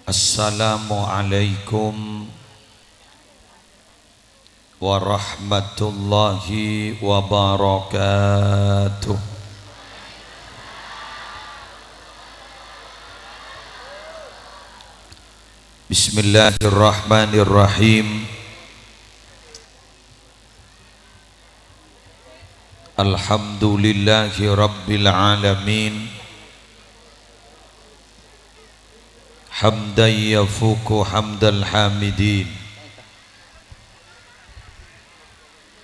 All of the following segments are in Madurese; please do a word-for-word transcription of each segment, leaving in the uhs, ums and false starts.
Assalamualaikum warahmatullahi wabarakatuh. Bismillahirrahmanirrahim. Alhamdulillahi rabbil alamin. Hamdan yafuqu hamdal hamidin.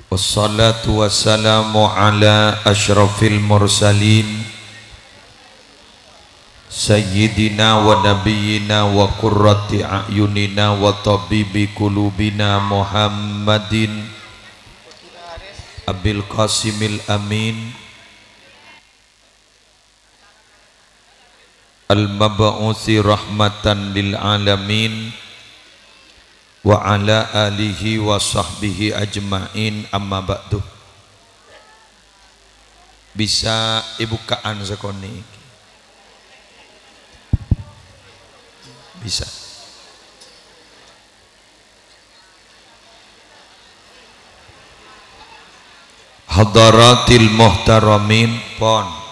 Wassalatu wassalamu ala asyrafil mursalin, sayyidina wa nabiyyina wa qurrati a'yunina wa tabibi qulubina Muhammadin Abil Qasimil Amin, al-mab'usi rahmatan lil alamin, wa ala alihi wa sahbihi ajma'in, amma ba'du. Bisa èbuka'an sakonè' iki? Bisa. Hadaratil muhtaramin, pon.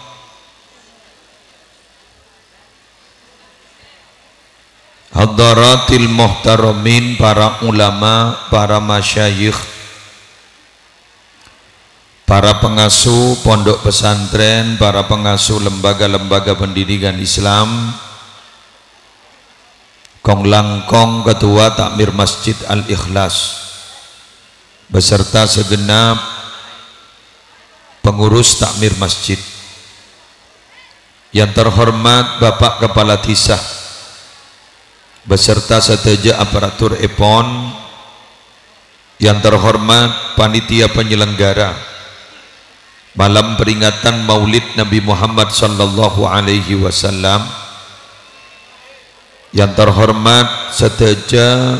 Hadaratil muhtaramin, para ulama, para masyayikh, para pengasuh pondok pesantren, para pengasuh lembaga-lembaga pendidikan Islam, kong-langkong Ketua Takmir Masjid Al-Ikhlas, beserta segenap pengurus takmir masjid. Yang terhormat Bapak Kepala Desa beserta sadhâjâ aparatur èpon, yang terhormat panitia penyelenggara malam peringatan Maulid Nabi Muhammad sallallahu alaihi wasallam, yang terhormat sadhâjâ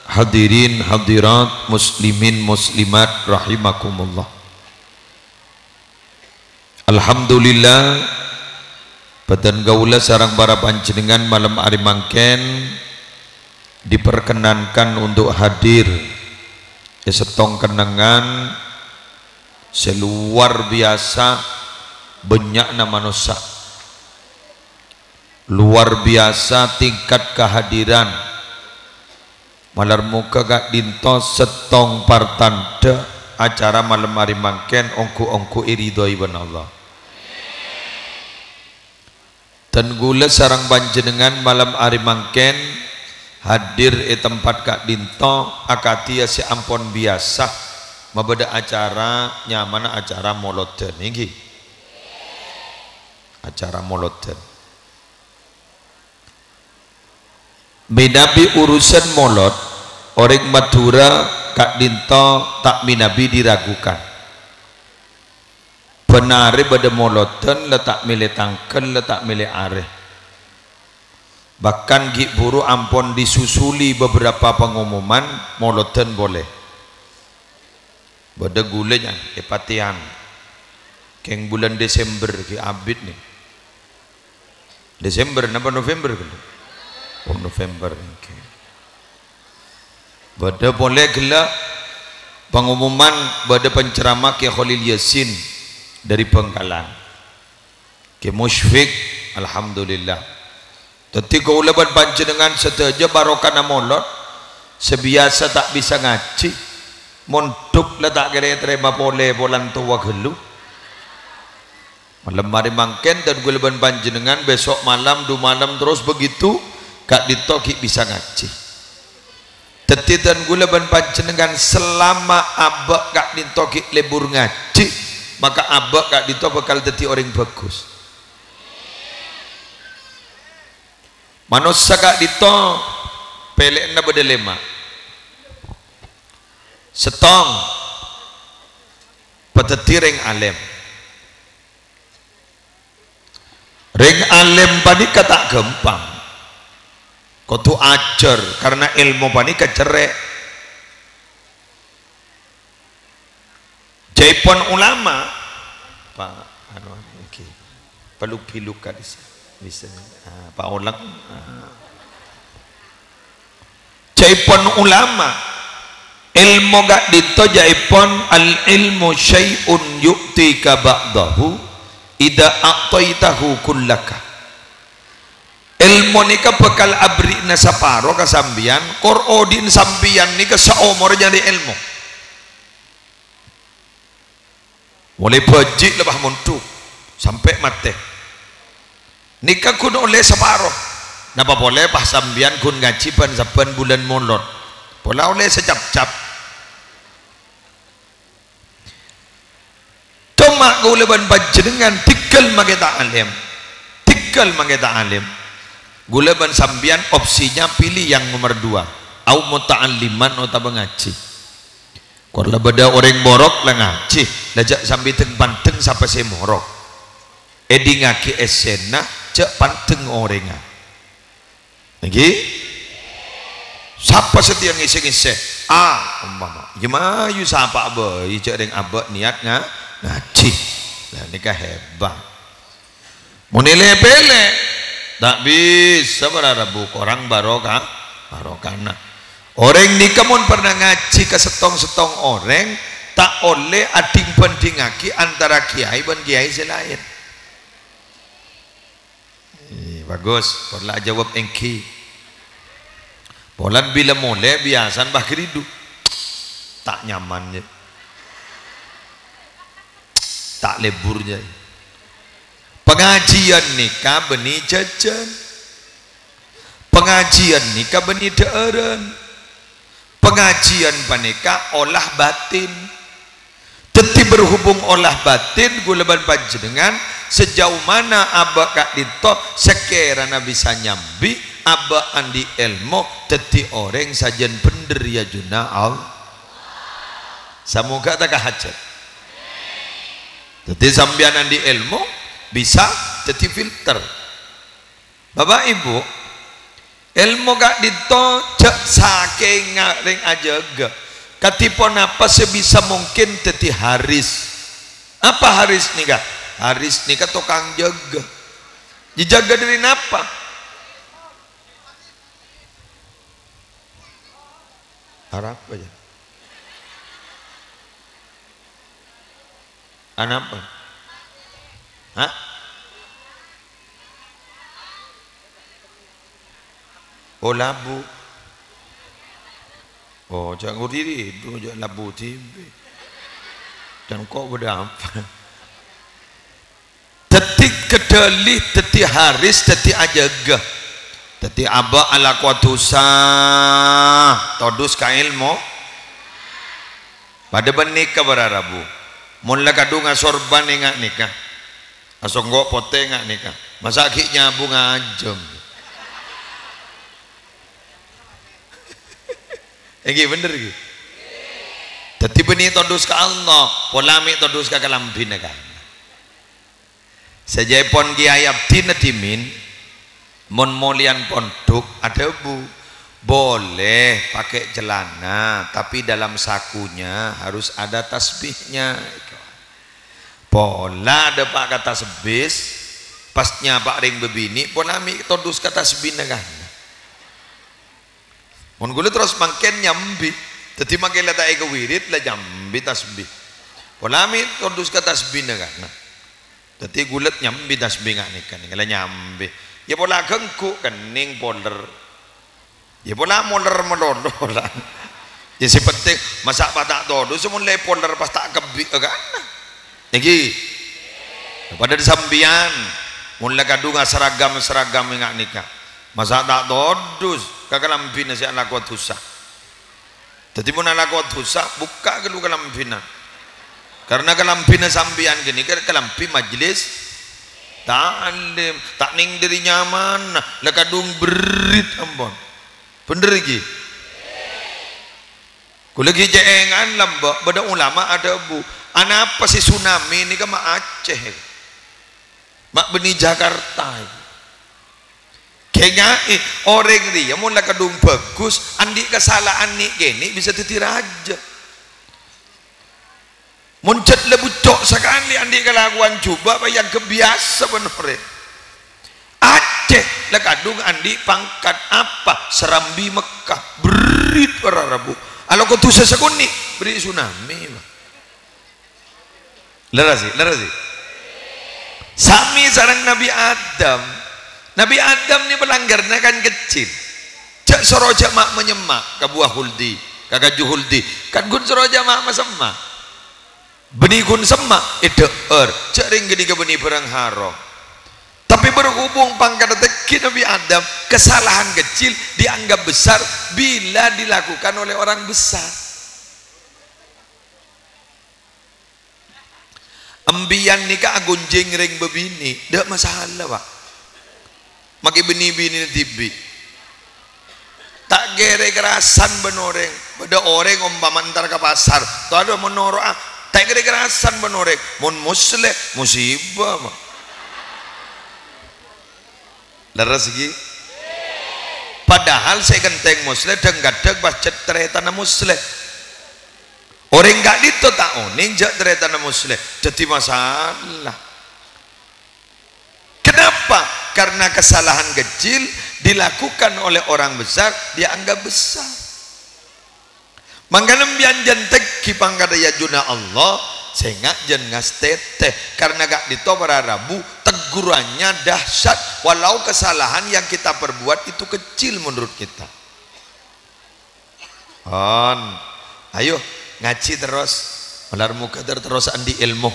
hadirin hadirat muslimin muslimat rahimakumullah. Alhamdulillah, bhâdhân kaulâ sareng para panjhennengngan malem arè mangkèn diperkenankan untuk hadir è sèttong kennengngan sè luar biasa bânnya'na manossa. Luar biasa tingkat kehadiran. Malar moghâ ka'dinto sèttong partandhâ acara malem arè mangkèn ongghu-ongghu èridhoi bân Allah. Dân kaulâ sareng panjhennengngan malem arè mangkèn hadir è tempat ka'dinto akadhi sè ampon biyasa mabâdâ acara nyamana acara molodhân, èngghi? Acara molodhân. Mènabi urusan molod, orèng Madhurâ ka'dinto ta' mènabi diragukan. Bân arè bâdâ molodhân la ta' mèlè tangghâl, la ta' mèlè arè. Bahkan ghi' bhuru ampon disusuli beberapa pengumuman molodhân polè. Bâdâ ghulâ nyang èpatèyan. Kèng bulân Desember ghi' abit nè. Desember napa November ghellâ'? Oh, November, oke. Bâdâ polè ghellâ' pengumuman, bâdâ penceramah Kè Kholil Yasin dari Bangkalan. Kè Musyfik, alhamdulillah. Dhâddhi kaulâ bân panjhennengngan sadhâjâ barokana molod, sè biyasa ta' bisa ngajhi, mondhuk la ta' kèra ètarèma polè polana towa ghâllu. Malem arè mangkèn dân kaulâ bân panjhennengngan, besok malam, du malam, terros begitu, ka'dinto ghi' bisa ngajhi. Dhâddhi, dân kaulâ bân panjhennengngan selama abâ' ka'dinto ghi' lebur ngajhi, maka abâ' ka'dinto bhâkal dhâddhi orèng bhâghus. Manossa ka'dinto pèlèyanna bâdâ lèma'. Sèttong, padhâddhi rèng alèm. Rèng alèm panèka ta' ghâmpang. Kodhu ajhâr, karna èlmo panèka cerrè'. Jhâ'èpon ulama, Pak, anu, iki, peluk-biluk ka dissa'. Bisa, ah, Pak Oleng, ah. Èpon ulama, èlmo ka'dinto jâèpon, "Al-ilmu syai'un yu'tika ba'dahu idza a'taitahu kullaka." Èlmo nèka bhâkal aberri'na saparo ka sampèyan, kor odi'na sampèyan nèka saomor nyarè èlmo. Molaè bâji' la pas mondhuk, sampè' matè. Nèka ghun ollè saparo. Napa polè pas sampèyan ghun ngajhi bân-sabbhân bulân molod? Pola ollè sacapcap. Coma kaulâ bân panjhennengngan dhingghâl makè ta'alim. Dhingghâl makè ta'alim. Kaulâ bân sampèyan opsinya pilih yang nomor dua. Au muta'alliman otabâ ngajhi. Kor la bâdâ orèng morok la ngajhi, la jhâ' sambi dhâng-pandhâng sapa sè morok. Èdingngaghi èssèna, jhâ' pandhâng orèngnga. Èngghi? Sapa satèya ngèssè-ngèssè? A, ompama. Iyâ mayu sapa bhâi, jhâ' rèng abâ' niyat nga-, ngajhi. La nèka hebat. Mon èlè-pèlè, ta' bisa para rabu, korang baroka-, barokana. Orèng nèka mon pernah ngajhi ka settong-settong orèng, ta' ollè adhing-bhândhingngaghi antara kèyaè bân kèyaè sè laèn. Eh, bagus, pola ajâwâb èngghi. Polana bilâ molè biyasana bâ ghâridhu. Ta' nyaman, jâ. Ta' lebur, jâ. Pangajhiyân nèka bânnè jhâjhân. Pangajhiyân nèka bânnè dhâ'ârân. Pangajhiyân panèka olah batin. Dhâddhi, berhubung olah batin, kaulâ bân panjhennengngan, sajhâu mana abâ' ka'dinto, sakèrana bisa nyambi, abâ' andi' èlmo, dhâddhi orèng sajân bhender è ajunanna Allah. Samoga ta' kahajhât. Dhâddhi, sampèyan andi' èlmo, bisa dhâddhi filter. Bapa' Ibu, èlmo ka'dinto jhâ' sakènga rèng ajâgâ. Kadhi ponapa sè bisa mungkin dhâddhi haris? Apa haris nèka? Haris nèka tokang jâgâ. Dijâgâ dhâri napa? Arapa, jâ? Anapa? Hah? Oh, labu. Oh, jhâ' ngodi ridhu, jhâ' labu dhibi'. Jhâ' engko' bâdâ apa? Dhâddhi ghâddhâli, dhâddhi haris, dhâddhi ajâgâ. Dhâddhi abâ' alako dhusa, todus ka èlmo. Padâ bân nèka para rabu. Mon la kadhung asorban ènga' nèka. Asongko' potè ènga' nèka. Masa' ghi' nyabu ngajhâm. Èngghi bhender, ghi? Dhâddhi bânnè todus ka Allah, pola mè' todus ka kalambhina, kan? Sajâèpon kèyaè abdhina dhimèn, mon molèyan pondhuk, adhâbu, "Boleh pakai celana, tapi dalam sakunya harus ada tasbihnya." Pola dâpa' ka tasbih, pas nyapa' rèng bâbinè', pola mè' todus ka tasbihna, kan? Mon ghulâ terros mangkèn nyambi, dhâddhi mangkèn la ta' èkawirid, la nyambi tasbih. Pola mè' todus ka tasbihna, kan? Dhâddhi ghulâ nyambi tasbih nga' nèka, nèka la nyambi. Yâ pola ghângghu', kenning, poler. Yâ pola moler malolo, pola. Yâ sè penting, masa' pas ta' todus, mon la èpoler pas ta' kebbi', kan? Èngghi. Padâ sampèyan, mon la kadhung aseragam-seragam ènga' nèka. Masa' ta' todus ka kalambhina sè alako dhusa. Dhâddhi, mon alako dhusa, bukka' ghâllu kalambhina. Karna kalambhina sampèyan ghânèka kalambhi majlis ta'lim, ta' nèng dhâri nyamanna, la kadhung berrit, ampon. Bhender, ghi? Ghulâ ghi' cè' ènga'an lambâ', bâdâ ulama adhâbu, "Anapa sè tsunami nèka ma' Aceh, ma' bânnè Jakarta?" Kènga'è, orèng rèya mon la kadhung bhâghus, andi' kasala'an nè'-kènè' bisa dhâddhi rajâ. Mon jhât la bucco' sakalè andi' kalakowan jhubâ', pas èangghep biyasa bân orèng. Aceh. Cè', la kadhung andi' pangkat apa? Serambi Mekkah. Berrit para rabu. Alo kodu sasakonè', berri' tsunami, Pak. Lerres, ghi? Lerres, ghi? Sami sareng Nabi Adam. Nabi Adam nè palanggarna kan kecil. Jhâ' soro jhâ' ma'-, manyemma' ka buah huldi, ka kaju huldi. Kan ghun soro jhâ' ma'-, masemma'. Bânnè ghun semma', èdhâ'âr. Jhâ' rèng ghânèka bânnè bârâng haram. Tapè berhubung pangkaddhâ tèngghi Nabi Adam, kesalahan kecil dianggap besar bila dilakukan oleh orang besar. Empèyan nèka aghunjing rèng bâbinè', tadâ' masalah, Pak. Make bânnè binèna dhibi'. Ta' kèra karasan bân orèng. Bâdâ orèng ompama entar ka pasar, to adhu mon noro'a, ta' kèra karasan bân orèng. Mon Musleh, musibah, Pak. Lerres, ghi? Padahal sè kentèng Musleh, dhâng-kadhâng pas jhât tarètanna Musleh. Orèng ka'dinto ta' onèng jhâ' tarètanna Musleh, dhâddhi masalah. Kenapa? Karena kesalahan kecil dilakukan oleh orang besar, dianggap besar. Mangkana empèyan jhân tèngghi pangkaddhâ è ajunanna Allah, sènga' jhân ngastètè, karena ka'dinto para rabu teggurannya dahsyat, walau kesalahan yang kita perbuat itu kecil menurut kita. On. Ayo, ngajhi terros. Malar moghâ ter-, terros andi' èlmo.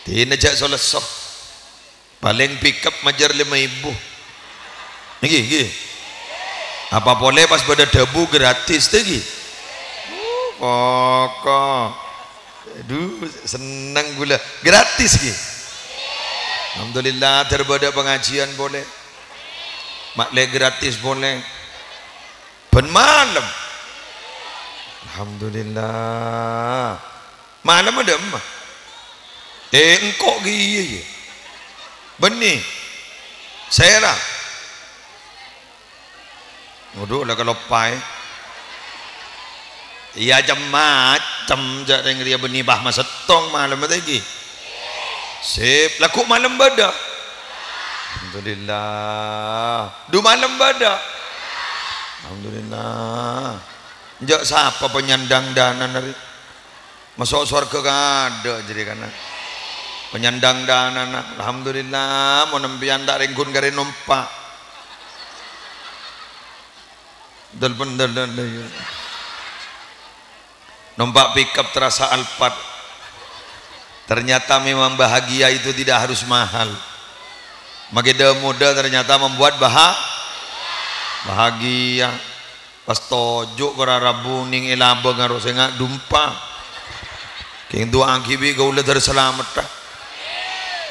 Dinah jhâ' so-lesso. Palèng pickup majâr lèma èbu. Ngghi, ngghi. Apa polè pas bâdâ dhâbu gratis, ta' ghi? Uh, pokok. Adhu, senneng ghulâ. Gratis, ghi? Alhamdulillah, ter bâdâ pangajiân polè. Ma' lè gratis polè. Bân malem. Alhamdulillah. Malem adâ emma. Eh, engko' kèya, yâ. Bânnè. Sèra. Waduh, la kaloppaè. Iyâ, cem-macem, jhâ' rèng rèya bânnè, bah, masettong malem ta' ghi. Sip, lagghu' malem bâdâ. Alhamdulillah. Dhu malem bâdâ. Alhamdulillah. Enjâ' sapa penyandang dana nari? Maso' sowarghâ kadâ' jârèya kana. Penyandang danana. Alhamdulillah, mon empèyan ta' rèng ghun karè nompa'. Dal-, dal-, dal-, dal-, nompa' pickup terasa Alphard. Ternyata memang bahagia itu tidak harus mahal. Makin muda ternyata membuat baha-, bahagia. Pas toju' para rabu nèng è labâng karo sènga' dumpa. Kèng du'aaghi bi' kaulâ dâr salameddhâ.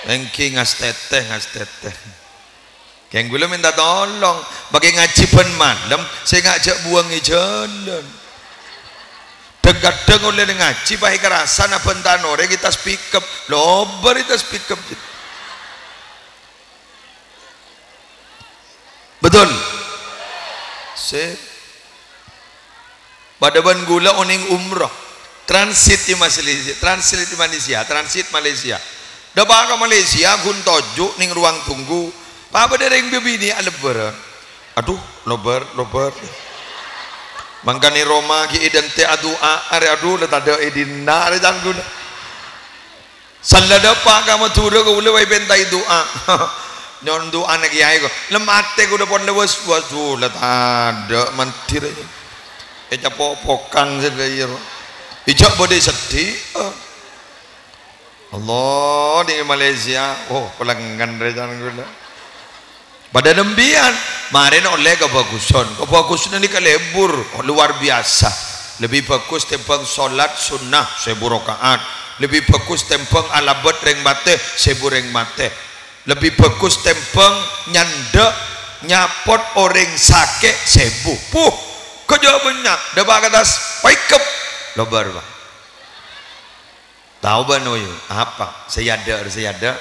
Èngghi ngastètè, ngastètè. Kèng kaulâ mènta tolong, make ngajhi bân malem, sènga' jhâ' buwâng è jhâlân. Dhâng-kadhâng ollè ngajhi, pas èkarasan abhânta orèng è attas pickup. Lobâr è attas pickup. Betul? Sip. Padâ bân kaulâ onèng umroh. Transit è Malaysia, transit è Malaysia, transit Malaysia. Dâpa' ka Malaysia, ghun toju' nèng ruang tunggu. Pas bâdâ rèng bibinè' alebbâr. Adhu, lobâr, lobâr. Mangkana è roma ghi' èdhânte' adu'a, arè adhu la tadâ' è dinna', arè can kaulâ. Sella dâpa' ka Madhurâ kaulâ bhâi pèntaè du'a. Nyo'on du'ana kèyaè ko. Lem atè kaulâ pon lewes. Waduh, la tadâ' mandhir. Ècapo' pokang sè dhâjâ ro. Ijâ' bâdâ è seddhi. Allah, nèng Malaysia. Oh, pelengngen rè can kaulâ. Padâ lambiyân, marèna ollè kabhâghusân. Kabhâghusân nèka lebur, luar biasa. Lebbi bhâghus tèmbhâng sholat sunnah sèbu raka'at. Lebbi bhâghus tèmbhâng alabât rèng matè, sèbu rèng matè. Lebbi bhâghus tèmbhâng nyandhâ', nyapot orèng sakè' sèbu. Puh, kajâ bânnya', dâpa' ka attas, paèkep. Lobâr, Pak. Tao bân, oyu? Apa? Sè èadâ', sè èadâ'.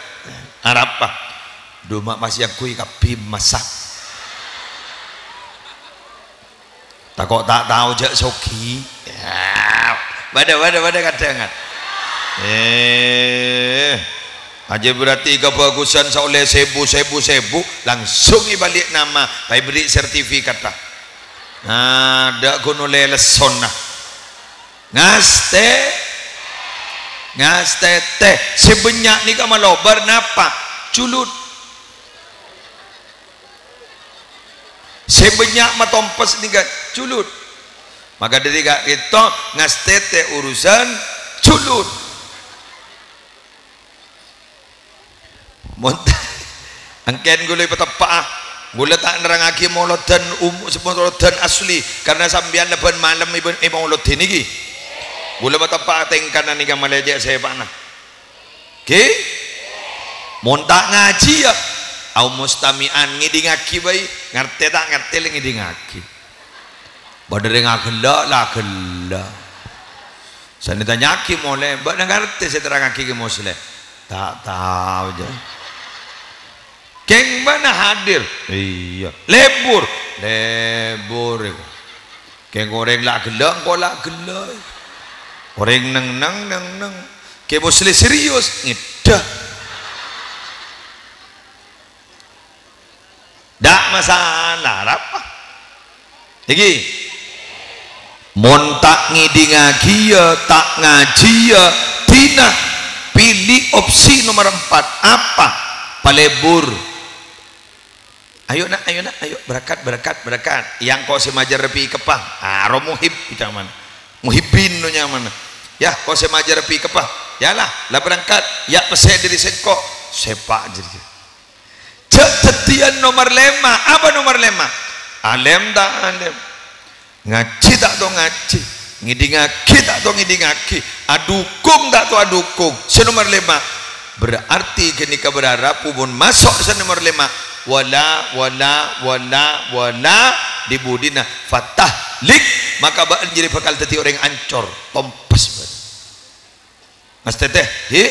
Arapa? Dhu ma' pas èangghuy kabbhi massa. Tako' ta' tao jâ' soghi. Ya. Bâdâ, bâdâ, bâdâ kadhâng. Eh. Ajâ berarti kabhâghusân saollè sèbu, sèbu, sèbu, langsung èbâli' nama, ta' èberri' sertifikata. Nah, dâ' ghun ollè lessona. Ngastè-, ngastètè. Sè bânnya' nèka malobâr napa? Julut. Sè bânnya' matompes nèka julut. Maka dhâri ka'dinto ngastètè urusan julut. Mon-, angkèn ghulâ èpateppa'a. Ghulâ ta' nerrangngaghi molodhân um-, molodhân asli, karna sampèyan lèbân malem èbân-, èmolodhi nèkè. Ghulâ mateppa'a tèngkana nèka malè cè' sèpa'na. Ghi? Mon ta' ngajhi, ya. Au mustami'an, ngèdingngaghi bhâi. Ngartè ta' ngartè, lè ngèdingngaghi. Bâdâ rèng aghellâ', la aghellâ'. Sanè tanya'aghi molè, "Bâ'na ngartè sè èterrangngaghi Kè Musleh?" "Ta' tao, jâ." "Kèng bâ'na hadir?" "Iyâ." "Lebur?" "Lebur, èko." "Kèng orèng la aghellâ', engko' la aghellâ'. Orèng neng-neng, neng-neng. Kè Musleh serius, ngèdhâ." Ndak masalah, arapa? Iki. Mon ta' ngèdingngaghi, ya, ta' ngajhi, ya, dinah. Pili opsi nomor empat. Apa? Palebur. "Ayo, Nak, ayo, Nak, ayo. Berangkat, berangkat, berangkat." Yang ko' sè majâr pi keppa. Ah, ro muhib, bicaman. Muhibbin no nyamana. "Ya, ko' sè majâr pi keppa. Yalah, la berangkat. Ya, pèssè dâri sèngko'." Sèpa' jârèya. Jhâ' dhâddhiyân nomer lèma'. Apa nomer lèma'? Alèm ta' alèm? Ngajhi ta' to ngajhi? Ngèdingngaghi ta' to ngèdingngaghi? Adhukung ta' to adhukung? Sè nomer lèma'. Berarti ghânèka berharap mon maso' sè nomer lèma'. Wala, wala, wala, wala, di budina fatahlik, maka bâ'na jârèya bhâkal dhâddhi orèng ancor, tompes bâ'na. Ngastètè, hi?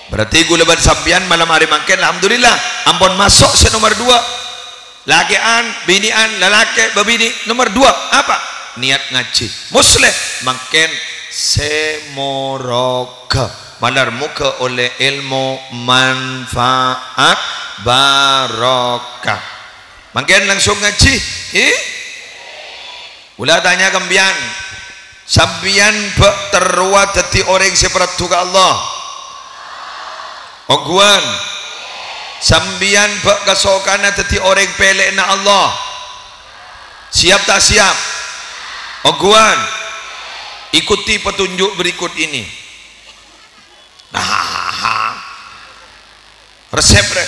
Berarti ghulâ bân sampèyan malem arè mangkèn, alhamdulillah, ampon maso' sè nomer dua. Lakè'an, binè'an, lalakè', bâbinè', nomer dua, apa? Niat ngajhi. Musleh, mangkèn sè moroga. Malar moghâ ollè èlmo manfaat, barokah. Mangkèn langsung ngajhi, hi? Ghulâ tanya ka sampèyan, sampèyan bâ' terrowa dhâddhi orèng sè paraddhu ka Allah? Ongghuwân. Sampèyan bâ' kasokana dhâddhi orèng pèlè'na Allah? Siap ta' siap? Ongghuwân. Ikuti petunjuk berikut ini. Nah, resep, rè.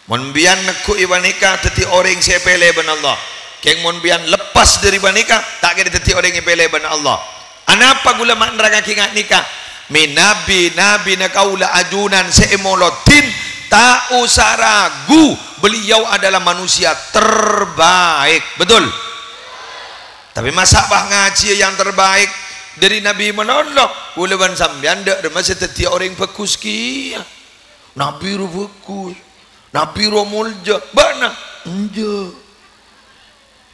Mon sampèyan neggu'i panèka dhâddhi orèng sè èpèlè bân Allah. Kèng mon sampèyan leppas dâri panèka, ta' kèra dhâddhi orèng èpèlè bân Allah. Anapa ghulâ ma' nerrangngaghi nga-, nèka? Mè-, nabi-nabina kaulâ ajunan sè èmolodhin, ta' osa ragu, beliau adalah manusia terbaik. Betul? Tapè masa' pas ngajhiyâ yang terbaik dâri nabi malolo? Ghulâ bân sampèyan dâ' remma sè dhâddhiyâ orèng bhâghus kèya. Nabi rowa bhâghus. Nabi rowa molja. Bâ'na? Enjâ'.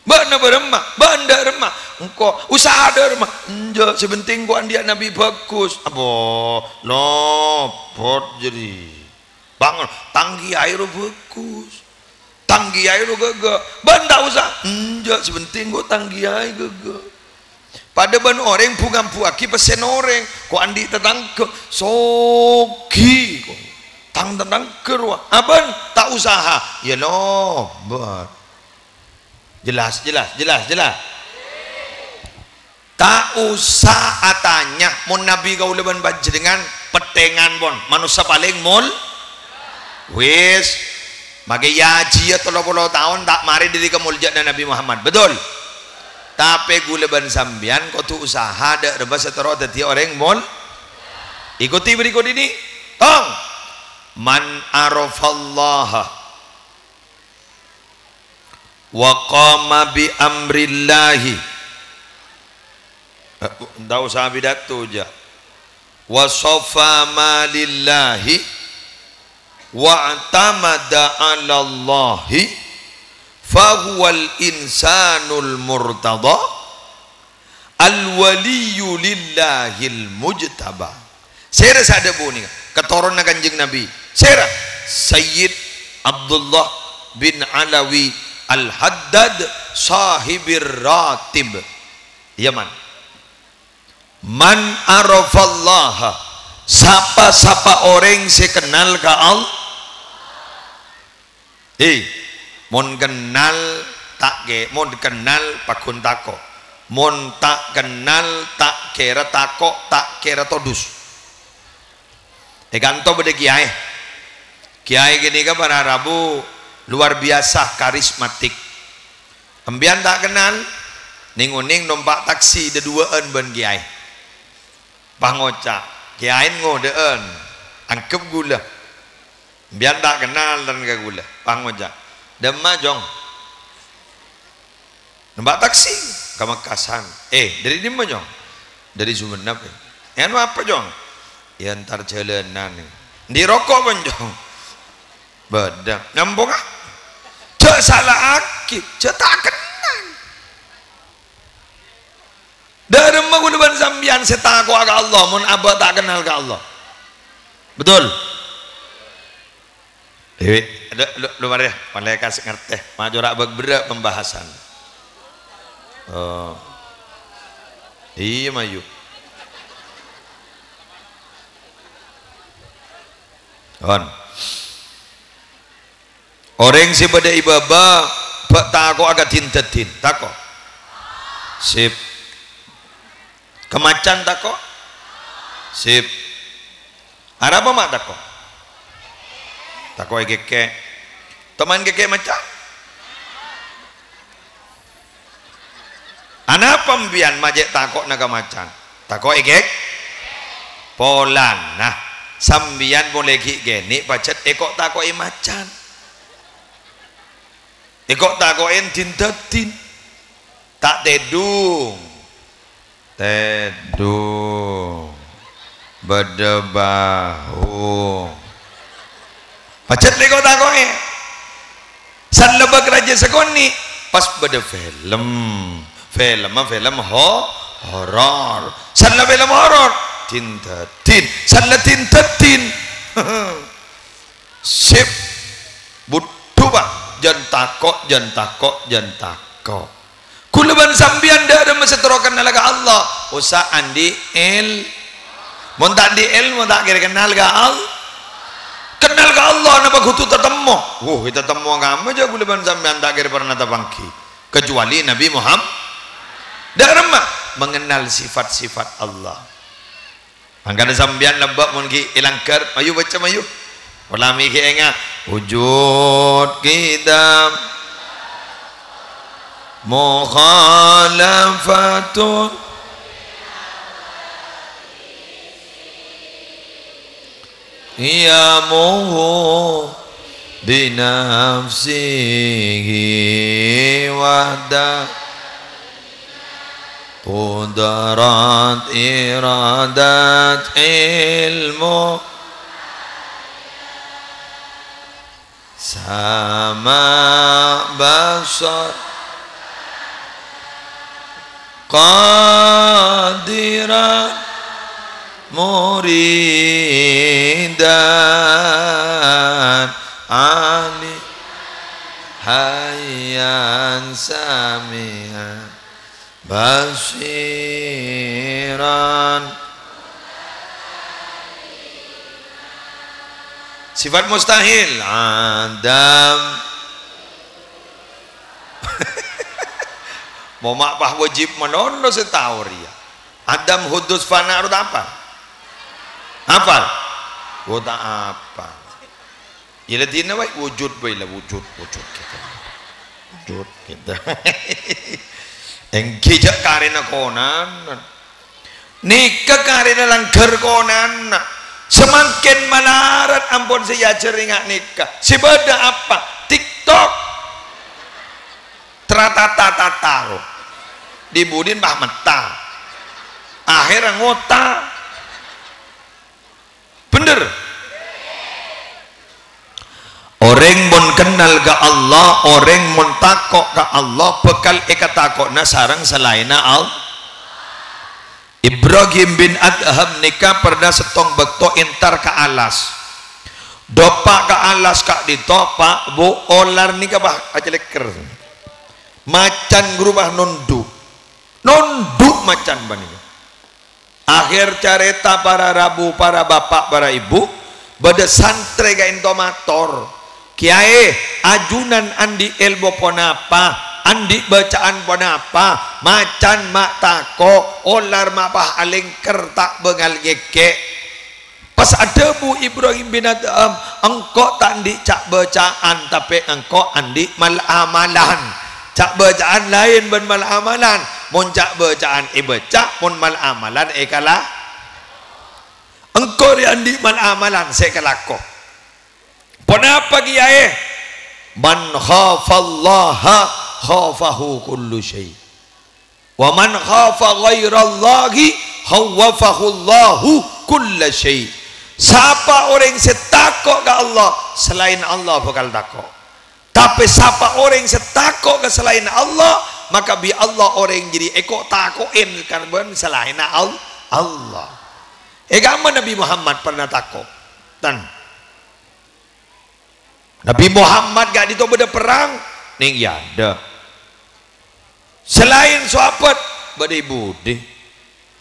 Bâ'na bârâmma? Bâ'na dâ' remma? Engko' usaha dâ' remma? Enjâ', sè penting engko' andi'â nabi bhâghus. Abo, lopot jârèya. Bângon, tang kèyaè rowa bhâghus. Tang kèyaè rowa ghâghâ. Bâ'na ta' osa? Enjâ', sè penting engko' tang kèyaè ghâghâ. Padâ bân orèng bu-ngambuwâghi pèssèna orèng, ko' andi' tatangghâ, soghi, ko'. Tang tatangghâ rowa, abâ'na ta' usaha, ya lobât. Jelas, jelas, jelas, jelas. Ta' osa atanya, mon nabi kaulâ bân panjhennengngan, pettèngan pon, manossa palèng mol-, wis. Makè èajhiyâ tello polo taon ta' marè dâri kamoljâ'ânna Nabi Muhammad. Betul? Tapè ghulâ bân sampèyan kodhu usaha dâ' remma sè terro dhâddhiyâ orèng mol-, ikuti berikut ini. Tong. Man arafallaha wa qama bi amrillahi. Eh, ndak usah pidato, jâ. Wa shafa ma lillahi wa'tamada 'alallahi fahuwal insanul murtada al waliyyu lillahil mujtaba. Sèra sè adhâbu nèka, Katoronna Kanjeng Nabi. Sèra? Sayyid Abdullah bin Alawi Al-Haddad, Shahibir Ratib. Yaman. "Man arafallaha," sapa-sapa orèng sè kennal ka Allah. He, mon kennal ta' kè-, mon kennal pagghun tako'. Mon ta' kennal ta' kèra tako', ta' kèra todus. È kanto bâdâ kèyaè. Kèyaè ghânèka para rabu luar biasa karismatik. Empèyan ta' kennal, nèng-onèng nompa' taksi dhâduwâ'ân bân kèyaè. Pas ngoca', "Kèyaèn ngodâ'ân, angghep ghulâ." Empèyan ta' kennal dhân ka ghulâ, pas ngoca', "Dâmma, Cong?" "Nompa' taksi ka Mekkasân." "Eh, dâri dimma, Cong?" "Dâri Sumenep." "Eh, anu apa, Cong?" "Ya, entar jhâlânan." "Andi' roko', Cong?" "Bâdâ." "Nyambhungnga?" "Jhâ' sala'aghi, jhâ' ta' kennal." Dâremma ghulâ bân sampèyan sè tako'a ka Allah, mon abâ' ta' kennal ka Allah? Betul? Dewi, lu, lu, lu mari, malè kas ngartè, majora bâk-, berrâ' pembahasan. Oh. Iyâ, mayu. On. Orèng sè bâdâ è bâbâ, bâ' tako'a ka din-dâddin. Tako'? Sip. Ka macan tako'? Sip. Arapa ma' tako'? Tako' èkèkè'. Toman kèkè' macan? Anapa empèyan ma' cè' tako'na ka macan? Tako' èkèk-, polana sampèyan molaè ghi' kènè' pajhât èko'-tako'è macan. Èko'-tako'è din-dâddin. Ta' tèdung. Tèdung. Bâdâ bahu. Pajhât lè ko'-tako'è. Sallèbâ rajâ sakonè', pas bâdâ film. Filmma film ho-, horor. Sallè film horor, din-dâddin. Sallè din-dâddin. Sip. Budhu, Pa'. Jân tako', jân tako', jân tako'. Kaulâ bân sampèyan dâ' remma sè terro kennal ka Allah, osa andi' èl-, mon ta' andi' èlmo, ta' kèra kennal ka Al-, kennal ka Allah, napa kodhu tatemmo? Wuh, tatemmo kamma jâ' kaulâ bân sampèyan ta' kèra parna tapangghi, kecuali Nabi Muhammad. Dâ' remma mengenal sifat-sifat Allah. Mangkana sampèyan lebbâ' mon ghi' è langghâr, mayu baca, mayu. Pola mè' ghi' enga'. Wujud kita mukhalafatun qiyamuhu binafsihi wahda. Qudrat, iradat, ilmu, sama', basar, qadiran, muridan, ali, hayyan, sami'an, basiran. Sifat mustahil, adam. Mo ma' pas wajib malolo sè tao rèya. Adam, hudus, fana, ro ta' apal? Apal? Wo, ta' apal. Yâ la dina wae, wujud wae la, wujud, wujud gitu. Wujud gitu. Èngghi jâ' karèna konana. Nèka karèna langghâr konana. Samangkèn malarat ampon sè èajhâri nga' nèka. Sè bâdâ apa? TikTok. Tratata-tata, ro. Di-budina pas metta. Akhèrra ngota. Bhender? Orèng mon kennal ka Allah, orèng mon tako' ka Allah, bhâkal èkatako'na sareng salaènna Allah. Ibrahim bin Adham nèka pernah sèttong bâkto entar ka alas. Dâpa' ka alas ka'dinto, Pa', Bu, olar nèka, Pa', acalèkker. Macan ghuru, Pa', nondhu'. Nondhu' macan panèka. Akhèr carèta para rabu, para bapa', para ibu, bâdâ santrè ka'dinto mator, "Kèyaè, ajunan andi' èlmo ponapa, andi' bâca'an ponapa, macan ma' tako', olar ma' pas alèngker ta' bângal ngèkè'." Pas adhâbu Ibrahim bin Adham, "Engko' ta' andi' ca'-bâca'an, tapè engko' andi' mal-amalan." Ca'-bâca'an laèn bân mal-amalan. Mon ca'-bâca'an èbâca, mon mal-amalan èkala-, engko' rè andi' mal-amalan sè èkalako. Ponapa kèyaè? "Man khafallaha khafahu kullu syai'. Wa man khafa ghairallahi khawwafahullahu kulla syai'." Sapa orèng sè tako' ka Allah, salaèn Allah bhâkal tako'. Tapè sapa orèng sè tako' ka salaèn Allah, maka bi' Allah orèng jârèya èko-tako'è ka bân salaènna Al-, Allah. È kamma Nabi Muhammad pernah tako'? Tan. Nabi Muhammad ka'dinto bâdâ perrang? Nèng iyâ adâ'. Salaèn sahabat, bâdâ è budi.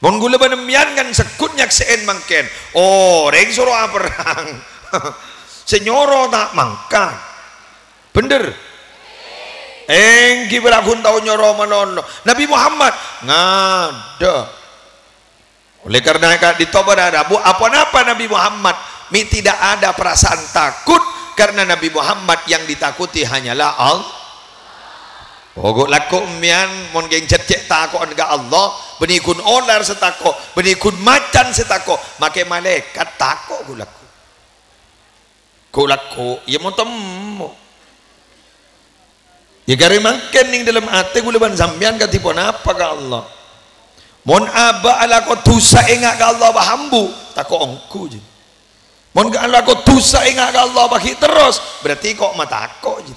Mon ghulâ bân sampèyan kan segghut nyaksè'è mangkèn, orèng soro aperrang. Sè nyoro ta' mangkat. Bhender? Èngghi, bârâ ghun tao nyoro malolo. Nabi Muhammad ngadâ'. Oleh karena ka'dinto para rabu, aponapa Nabi Muhammad, mè' tidak ada perasaan takut, karena Nabi Muhammad yang ditakuti hanyalah Allah. Oh, ghu' lako' sampèyan, mon kèng cè'-cè' tako'an ka Allah, bânnè ghun olar sè tako', bânnè ghun macan sè tako', makè malaèkat tako' ghu' lako'. Ghu' lako', iyâ mon temmo. Iyâ karè mangkèn nèng dâlem atè ghulâ bân sampèyan kadhi ponapa ka Allah. Mon abâ' alako dhusa enga' ka Allah, bâ hambu, tako' ongghu, jhi. Mon alako dhusa enga' ka Allah, bâ ghi' terros, berarti ko' matako', jhi.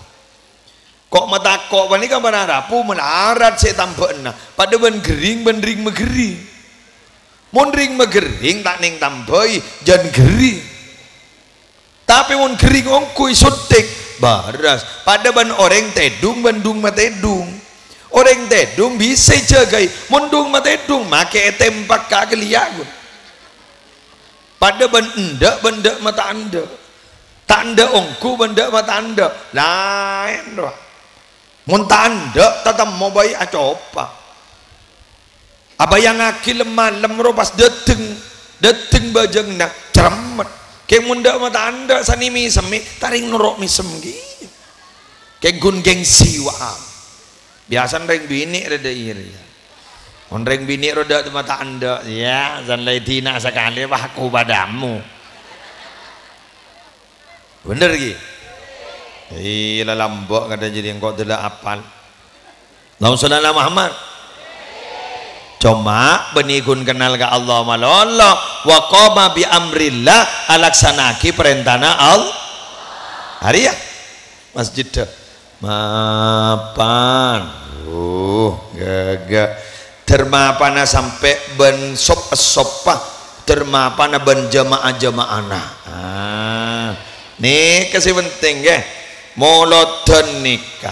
Ko' matako' panèka para rabu malarat sè tambâ'na, padâ bân ghering bân rèng-maghering. Mon rèng-maghering ta' nèng tambâi, jhân ghering. Tapè mon ghering ongghu èsontèk, bârâs. Padâ bân orèng tèdung bân dung matèdung. Orèng tèdung bisa èjâgâi, mon dung matèdung makè ètèmpak ka ghâliyâ, ghun. Padâ bân endâ' bân dâ' mata endâ'. Ta' endâ' ongghu bân dâ' mata endâ', laèn, rowa. Mon ta' endâ', tatemmo bhâi acopa. Abâjângaghi lem-malem ro pas dâteng, dâteng bâjânganna, cerremmet. Kèng mon dâ' mata endâ' sanè mèsemmè, ta' rèng noro' mèsem kèya. Kèng ghun gengsi, wa'. Biyasana rèng binè' rèya dâ' iyâ rèya. Mon rèng binè' ro dâ' mata endâ', yâ, san la èdina sakalè, wah, aku padâ ammo. Bhender, ghi? Iyâ, la lambâ' kadhâng jârèya engko' dâlla apal. Allahumma shalli ala Muhammad. Coma bânnè ghun kennal ka Allah malolo, wa qama bi amrillah, alaksana'aghi parèntana Al-, arèya masjid. Mapan. Uh, ghâghâ. Dâr mapana sampè' bân sop-èsoppa. Dâr mapana bân jamaah-jamaahna. Ah, nèka sè penting, ghi. Molodhân nèka,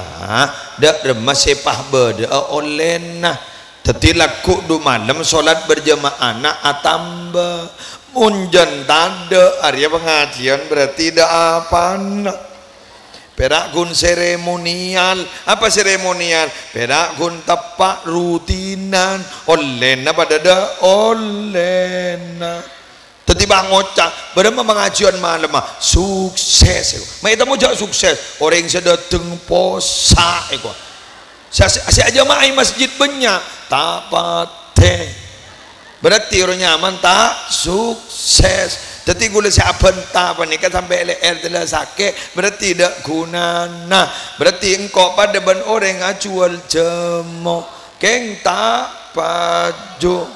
dâ' remma sè pas bâdâ'â ollèna. Dhâddhi, lagghu' du malem solat berjamaahna atamba. Mon jân tadâ', arèya pangajiyân berarti dâ' apana. Pèra' ghun seremonial. Apa seremonial? Pèra' ghun teppa' rutinan. Ollèna padâ dâ' ollèna. Dhâddhi, bâ ngoca', "Bârâmma pangajiyân malemma?" Sukses, èko. Ma' ètemmo jâ' sukses. Orèng sè dâteng possa', èko. Sè, sè, sè ajama'a è masjid bânnya', ta' patè. Berarti ro nyaman ta' sukses. Dhâddhi ghulâ sè abhânta panèka sampè' lè'èr dâlla sakè', berarti dâ' ghunana. Berarti engko' padâ bân orèng ajhuwâl jhâmo, kèng ta' paju.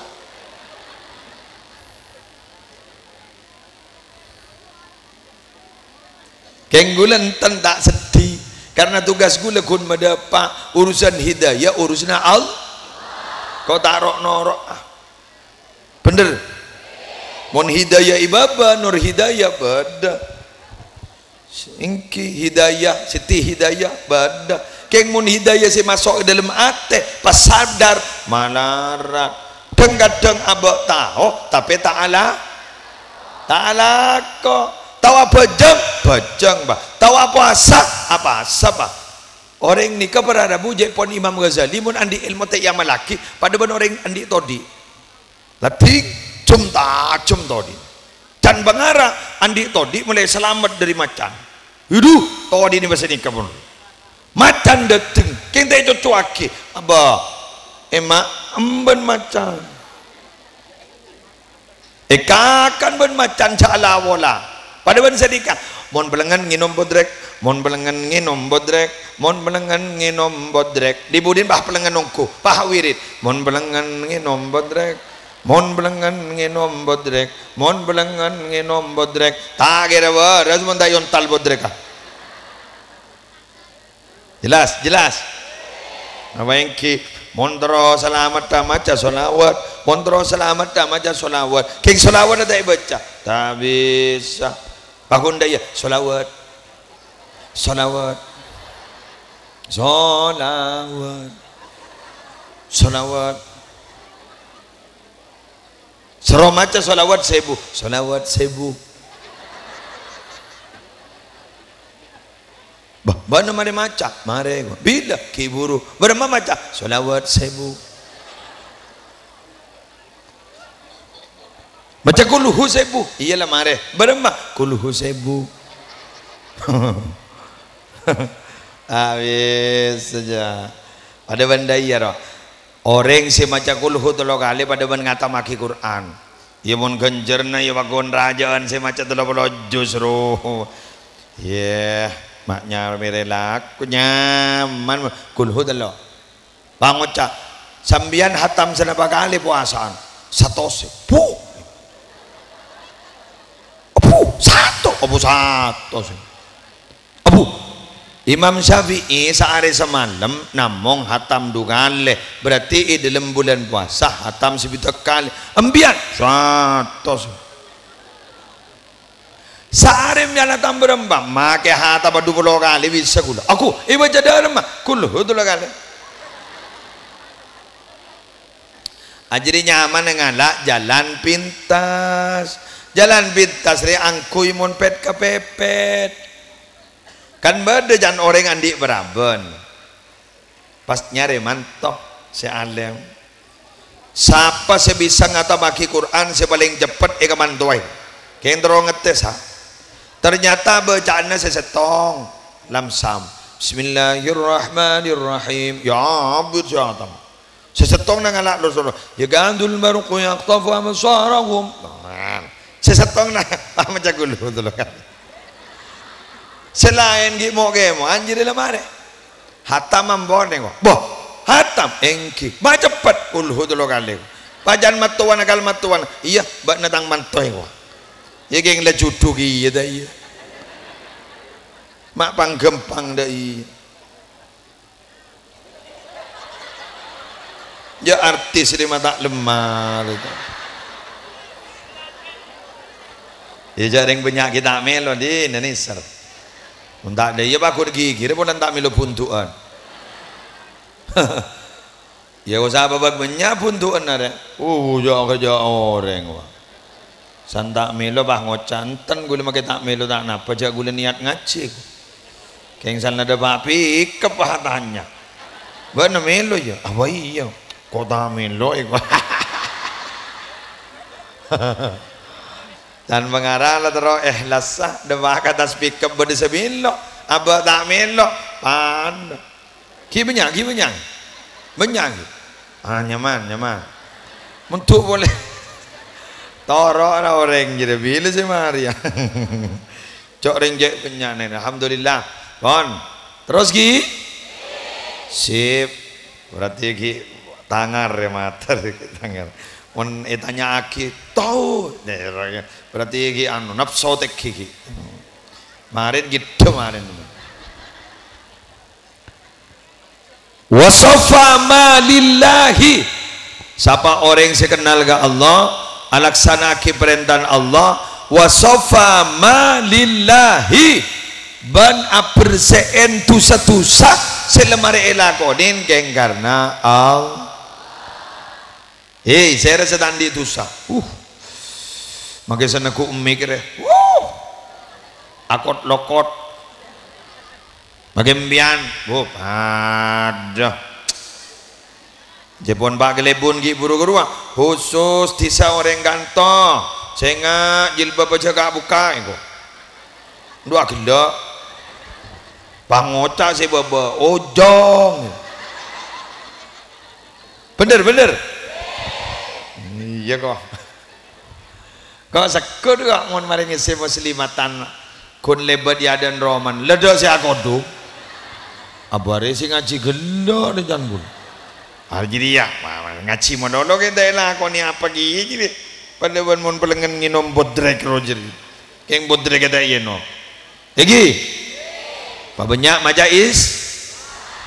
Kèng ghulâ enten ta' seddhi, karna tugas ghulâ ghun madâpa' urusan hidayah, urusanna Al-, ko' ta' ro'-noro', ah. Bhender? Mon Hidayah è bâbâ, Nur Hidayah bâdâ. Èngghi Hidayah, Siti Hidayah bâdâ. Kèng mon Hidayah sè maso' è dâlem atè, pas sadar, malarat. Dhâng-kadhâng abâ' tao, tapè ta' ala-, ta' alako. Tao abhâjâng, bhâjâng, bâ. Tao apowasa, apowasa, bâ. Orèng nèka para rabu jhâ' pon Imam Ghazali, mon andi' èlmo ta' èamallaghi, padâ bân orèng andi' todi'. La dhing, jhum-tajhum todi'. Can bângara andi' todi' molaè salamet dâri macan. Adu, todi' nèka bâsa nèka pon. Macan dâteng, kèng ta' ècoccowaghi. Abâ, emma' embân macan. Èkakan bân macan jhâ' la-pola. Padâ bân sanèka, mon bâlângan ngènom bodrek, mon bâlângan ngènom bodrek, mon bâlângan ngènom bodrek. Di-budina pas bâlângan ongghu, pas wirid. Mon bâlângan ngènom bodrek, mon bâlângan ngènom bodrek, mon bâlângan ngènom bodrek. Ta' kèra bârâs mon ta' èontal bodrekka. Jelas, jelas. Apa èngghi? Mon terro salameddhâ maca sholawat, mon terro salameddhâ maca sholawat. Kèng sholawat ta' èbâca? Ta' bisa. Pakon dâ' iyâ, sholawat. Sholawat. Sholawat. Sholawat. Soro maca sholawat sèbu. Sholawat sèbu. Bâh, bâ'na marè maca? Marè. Bilâ? Ghi' buru. Bârâmma maca? Sholawat sèbu. Maca kulhu sèbu. Iyâ la marè. Bârâmma? Kulhu sèbu. Abis saja. Padâ bân dâ' iyâ, ro. Orèng sè maca kulhu tello kalè padâ bân ngatammaghi Qur'an. Iyâ, mon ghânjhârânna, iyâ, pakon rajâ'ân sè maca tello polo juz, ro. Iyâ, ma' nyamèrè lako, nyaman, kulhu tello. Pangoca', "Sampèyan hatam sanapa kalè powasaan?" "Satos." "Bu! Bu, sato! Bu, satos!" Abu, Imam Syafi'i saarè samalem namong hatam du kalè, berarti è dâlem bulân powasa hatam sabidhâk kalè. Empèyan? Satos. Saarè empèyan hatam bârâmpa? Makè hatam du polo kalè bisa kaulâ. Aku, èbâca dâremma? Kulhu tello kalè. Ajâriyâ nyamana ngala' jalan pintas. Jalan pintas rè angghuy mon pèt-kapèpèt. Kan bâdâ can orèng andi' parabân. Pas nyarè manto sè alèm. Sapa sè bisa ngatammaghi Qur'an sè palèng ceppet èkamantoè? Kèng terro ngettès, ha. Ternyata bâcaanna sè sèttong, lamsam. Bismillahirrahmanirrahim. Ya, abit sè hatam. Sè sèttong nangala' lor-, lor-, "Yakadul barqu yakhtafu absarahum." Nah, sè sèttong na-, maca kulhu tello kalè. Sè laèn ghi' mo'-kèmo', anjir la marè. Hatam ampon, engko'. Boh, hatam, èngghi. Ma' ceppet, kulhu tello kalè. Pacan mattowana kal mattowana. Iyâ, bâ'na tang manto, engko'. Iyâ, kèng la judhu kèya, ta' iyâ. Ma' pangghâmpang, ta' iyâ. Ya, artis rè ma' ta' lemma, gitu. Ya, jhâ' rèng bânnya' ghi' ta' mèlo, dinah nèser. Mon ta' dâ' iyâ, paggun ghighirrâ polana ta' mèlo bhundu'ân. Ya, osa bâbâk bânnya' bhundu'ân arè. Uh, jhâ' kajhâ' orèng, wah. San ta' mèlo, pas ngoca', "Enten ghulâ makè ta' mèlo ta' napa, jhâ' ghulâ niat ngajhi." Kèng san la dâpa' pikep, pas atanya. "Bâ'na mèlo, ya?" "Apa iyâ? Ko' ta' mèlo, èko." Can pangara la terro èhlassa, dâpa' ka attas pikep bâdâ sè mèlo, abâ' ta' mèlo, padâ. Ghi' bânnya', ghi' bânnya'. Bânnya' ghi'. Ah, nyaman, nyaman. Montok polè. Toro' ra orèng jârèya bilâ sè marèya. Cok rèng jhâ' bânnya' nèng. Alhamdulillah. Pon. Terros ghi'? Sip. Berarti ghi' tangar ya, mater ghi' tangar. Mon ètanya'aghi, tao. Berarti ghi' anu, napso tèngghi ghi'. Marèn ghi' dâ' marèn. "Wa safa ma lillahi." Sapa orèng sè kennal ka Allah, alaksana'aghi parèntana Allah, wa shafa ma lillahi, bân abersè'è dhusa-dhusa sè la marè èlakonè kèng karna Allah. He, sèra sè ta' andi' dhusa. Uh. Makè sè neggu' emmik rè. Uh. Akot-lokot. Makè empiyan. Oh, aduh. Jhâ' pon, Pa', kalèbun ghi' buru ghâruwa. Khusus dhisa orèng kanto. Sènga' jilbab jhâ' ka-bukka' engko'. Ndu aghellâ'. Pangoca' sè bâbâ. Ojong. Bhender, bhender. Iyâ, ko'. Ko' segghut, ko', mon marè ngèssè muslimatan, ghun lèbât è adâ'na romana. Lèdhâ' sè akodhung. Abârâ sè ngajhi ghellâ' rè can ghun. Arè jârèya, ma-, ma-, ngajhi malolo kèta èlakonè apa kèya jârèya. Padâ bân mon pèlengngen ngènom bodrek rojer. Kèng bodrek kèta ènom. Èngghi. Pabânnya' maca is-,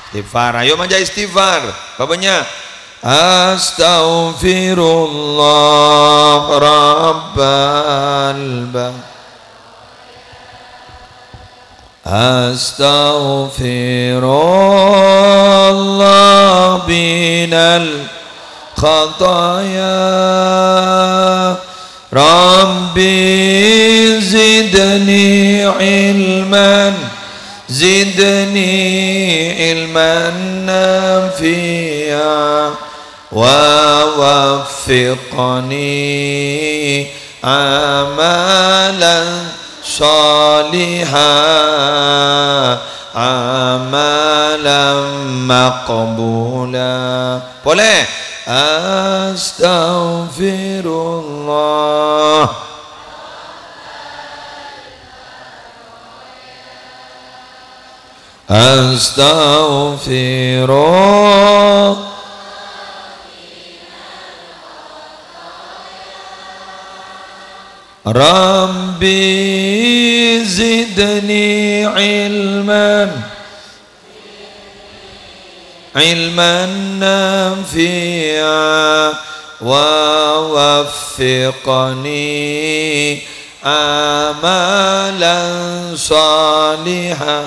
istighfar. Ayo maca istighfar. Pabânnya'. Astaghfirullah rabbal ba-, astaghfirullah minal khataya. Rabbi zidni ilman, zidni ilman nafi'a, wa waffiqni amalan shaliha, amalan maqbula. Polè. Astaghfirullah. Astaghfirullah. Rabbi zidni ilman, ilman nafi'a, wa waffiqni amalan shaliha,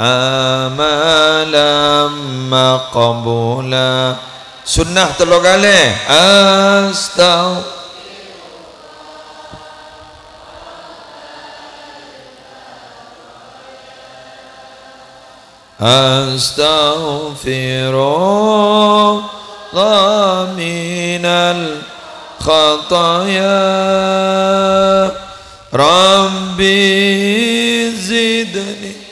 amalan maqbula. Sunnah tello kalè. Astagh-, astaghfirullah minal khataya. Rabbi zidni.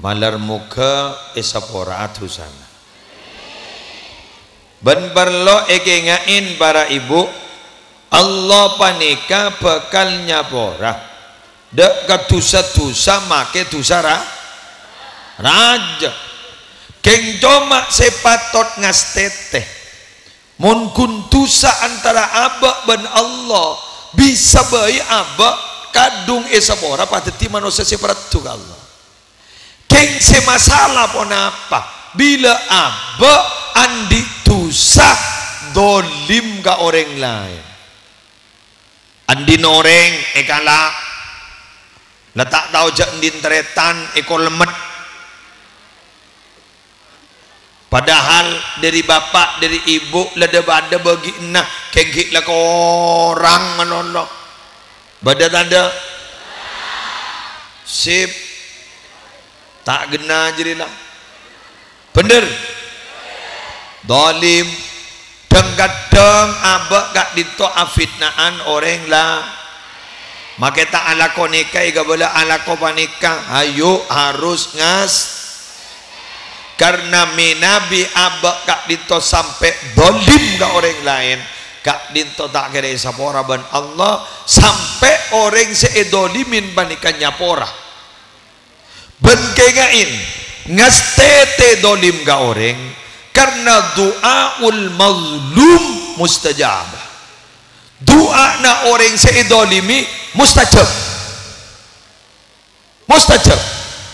Malar moghâ èsapora'a dhusana. Bân parlo èkènga'è, para ibu, Allah panèka bhâkal nyapora dâ' ka dhusa-dhusa makè dhusa ra-, rajâ. Kèng coma sè patot ngastètè, mon ghun dhusa antara abâ' bân Allah, bisa bhâi abâ' kadhung èsapora padâddhi manossa sè paraddhu ka Allah. Kèng sè masala ponapa? Bilâ abâ' andi' dhusa dholim ka orèng laèn. Andi'na orèng èkala', la ta' tao jâ' andi'na tarètan èkolemmet. Padahal dâri bapa', dâri ibu, la dâ-bâdâ bâgi'na, kèng ghi' la korang malolo. Bâdâ tadâ'? Sip. Ta' ghenna jârèya la. Bhender? Dholim. Dhâng-kadhâng abâ' ka'dinto afitna'an orèng la-, makè ta' alako nèka èkabâlâ alako panèka. Ayo, harus ngas-, karna mènabi abâ' ka'dinto sampè' dholim ka orèng laèn, ka'dinto ta' kèra èsapora bân Allah, sampè' orèng sè èdholimin panèka nyapora. Bân kènga'è, Ngastètè dholim ka orèng, karna du'aul mazlum mustajabah. Du'ana orèng sè èdholimi mustajab. Mustajab.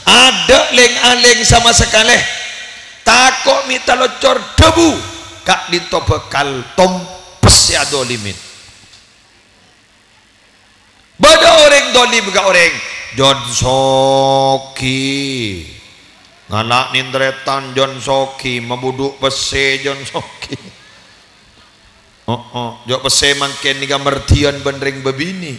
Adâ' lèng-alèng sama sakalè. Tako' mè' taloccor dhâbu, ka'dinto bhâkal tompes sè adholimin. Bâdâ orèng dholim ka orèng, Jon Sogi. Ngala' nèng tarètan Jon Sogi, mabudhu' pèssè Jon Sogi. Oh, oh, jhâ' pèssè mangkèn nèka mardhiyân bân rèng bâbinè'.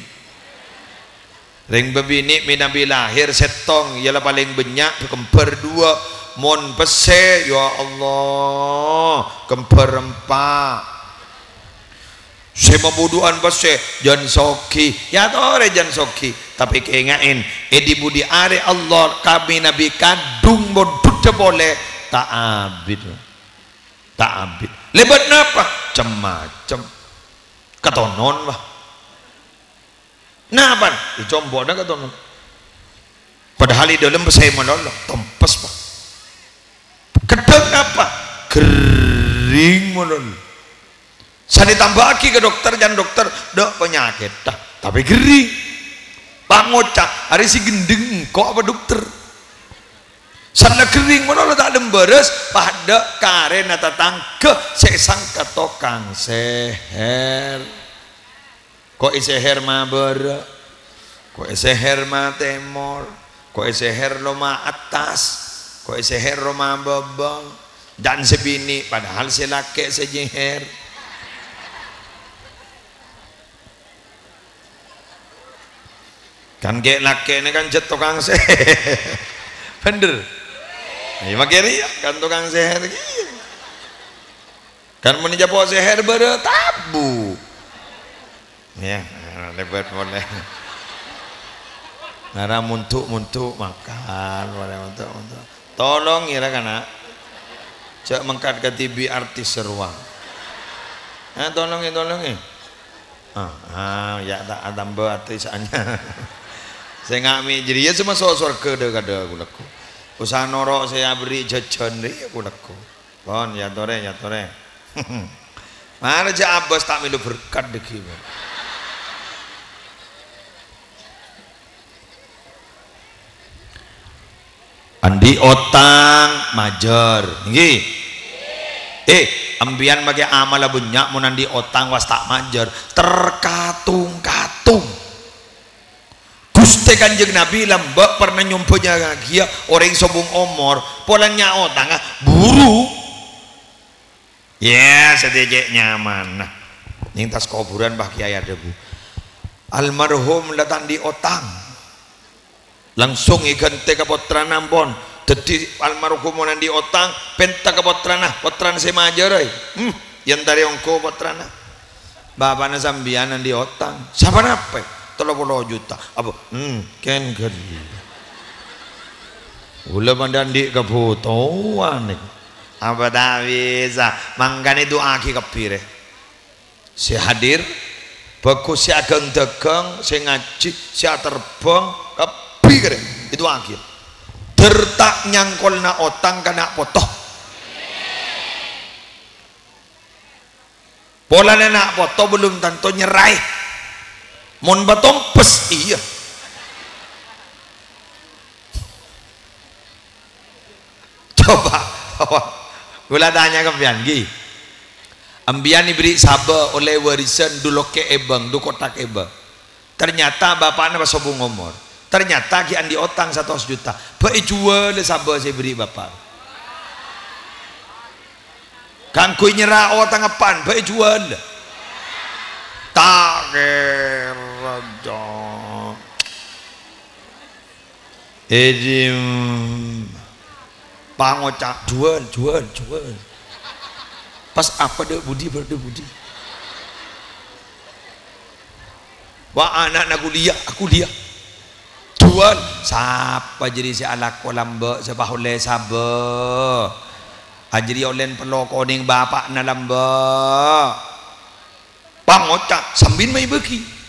Rèng bâbinè' mènabi lahèr sèttong, iyâ la palèng bânnya' kembhâr duwâ'. Mon pèssè, ya Allah, kembhâr empa'. Sè mabudhu'ân pèssè, Jon Sogi. Yâ torè Jon Sogi. Tapè kaènga'è, è dhi-budhi arè Allah, ka mènabi kadhung mondhudhâ polè, ta' abit. Ta' abit. Lèbât napa? Cem-macem. Katonon, wah. Napa? È compo'na katonon. Padahal è dâlem pèssè malolo, tompes, Pak. Ghedhâng napa? Ghering malolo. Sanè tambâ'aghi ka dokter, can dokter, "Dâ' panyakètta, tapè ghering." Pangoca', "Arè sè ghendheng engko' apa dokter?" Sanna ghering malolo ta' lembârâs, padâ karèna tatangghâ sè èsangka tokang sèhèr. Ko' èsèhèr ma' bârâ', ko' èsèhèr ma' tèmor, ko' èsèhèr lo ma' attas, ko' èsèhèr lo ma' bâbâng. Dân sè binè', padahal sè lakè' sè nyèhèr. Kan ghi' lakè'na kan jhât tokang sèhèr. Bhender? Iyâ, makè rèya kan tokang sèhèr ghi. Kan mon ècapo' sèhèr bârâ' tabu. Iyâ, lèbât polè. Ngara monto'-monto' makan, polè monto'-monto'. Tolong ira kana'. Jhâ' mangkat kadhibi' artis sè rowa. Eh, tolong, tolong. Ah, ah, ya' ta' atamba artis anyar. Sè nga' mè' jârèya sè maso' sowarghâ dâ-kadâ ghu-lagghu. Usaha noro' sè aberri' jhâjhân rèya ghu-lagghu. Pon, ya torè, ya torè. Mara jhâ' abâs ta' mèlo berkat dhâggi'. Andi' otang, majâr. Ènggi? Eh, empèyan makè amalla bânnya', mon andi' otang pas ta' majâr, terkatung-katung. Ghustè Kanjeng Nabi lambâ' pernah nyombhâjâgâ'âghi orèng sobung omor, polana nya-, otangnga buru. Yâ, sadhâjâ nyamana. Neng attas kobhurân, Mbah Kiai adhâbu, "Almarhum la ta' andi' otang." Langsung èghântè ka pottrana, ampon. Dhâddhi almarhum mon andi' otang, pènta ka pottrana, pottrana sè majârâ. Hmm, èntarè ongghu pottrana. "Bapa'na sampèyan andi' otang." "Saponapa?" "Tello polo juta." "Apa?" "Hmm, kèng ghâllu. Kaulâ padâ andi' kabhutowan nèko." Apa ta' bisa? Mangkana du'aaghi kabbhi, rè. Sè hadir, bhâghus sè aghâng-dâghâng, sè ngajhi, sè aterbhâng, kabbhi karè, èdu'aaghi. Dâr ta' nyangkolna otang ka na' poto. Polana na' poto belum tanto nyerraè. Mon patompes, iyâ. Coba, coba. Kaulâ tanya ka empèyan, ghi. Empèyan èberri' sabâ ollè warisan du lokè' èbâng, du kotak èbâng. Ternyata bapa'na pas sobung omor. Ternyata ghi' andi' otang satos juta. Bâ' èjhuwâlâ sabâ sè èberri' bapa'. Kaangghuy nyerra otang eppa'na, bâ' èjhuwâl. Ta' kèra, Cong. Èdim. Pangoca', "Jhuwâl, jhuwâl, jhuwâl." Pas apa dâ' budi, bâdâ budi. Wa, ana'na kuliah, akuliah. Jhuwâl, sapa jârèya sè alako lambâ', sè paollè sabâ? Ajârèya ollèna pello konèng bapa'na lambâ'. Pangoca', sambi ma' èbâgi.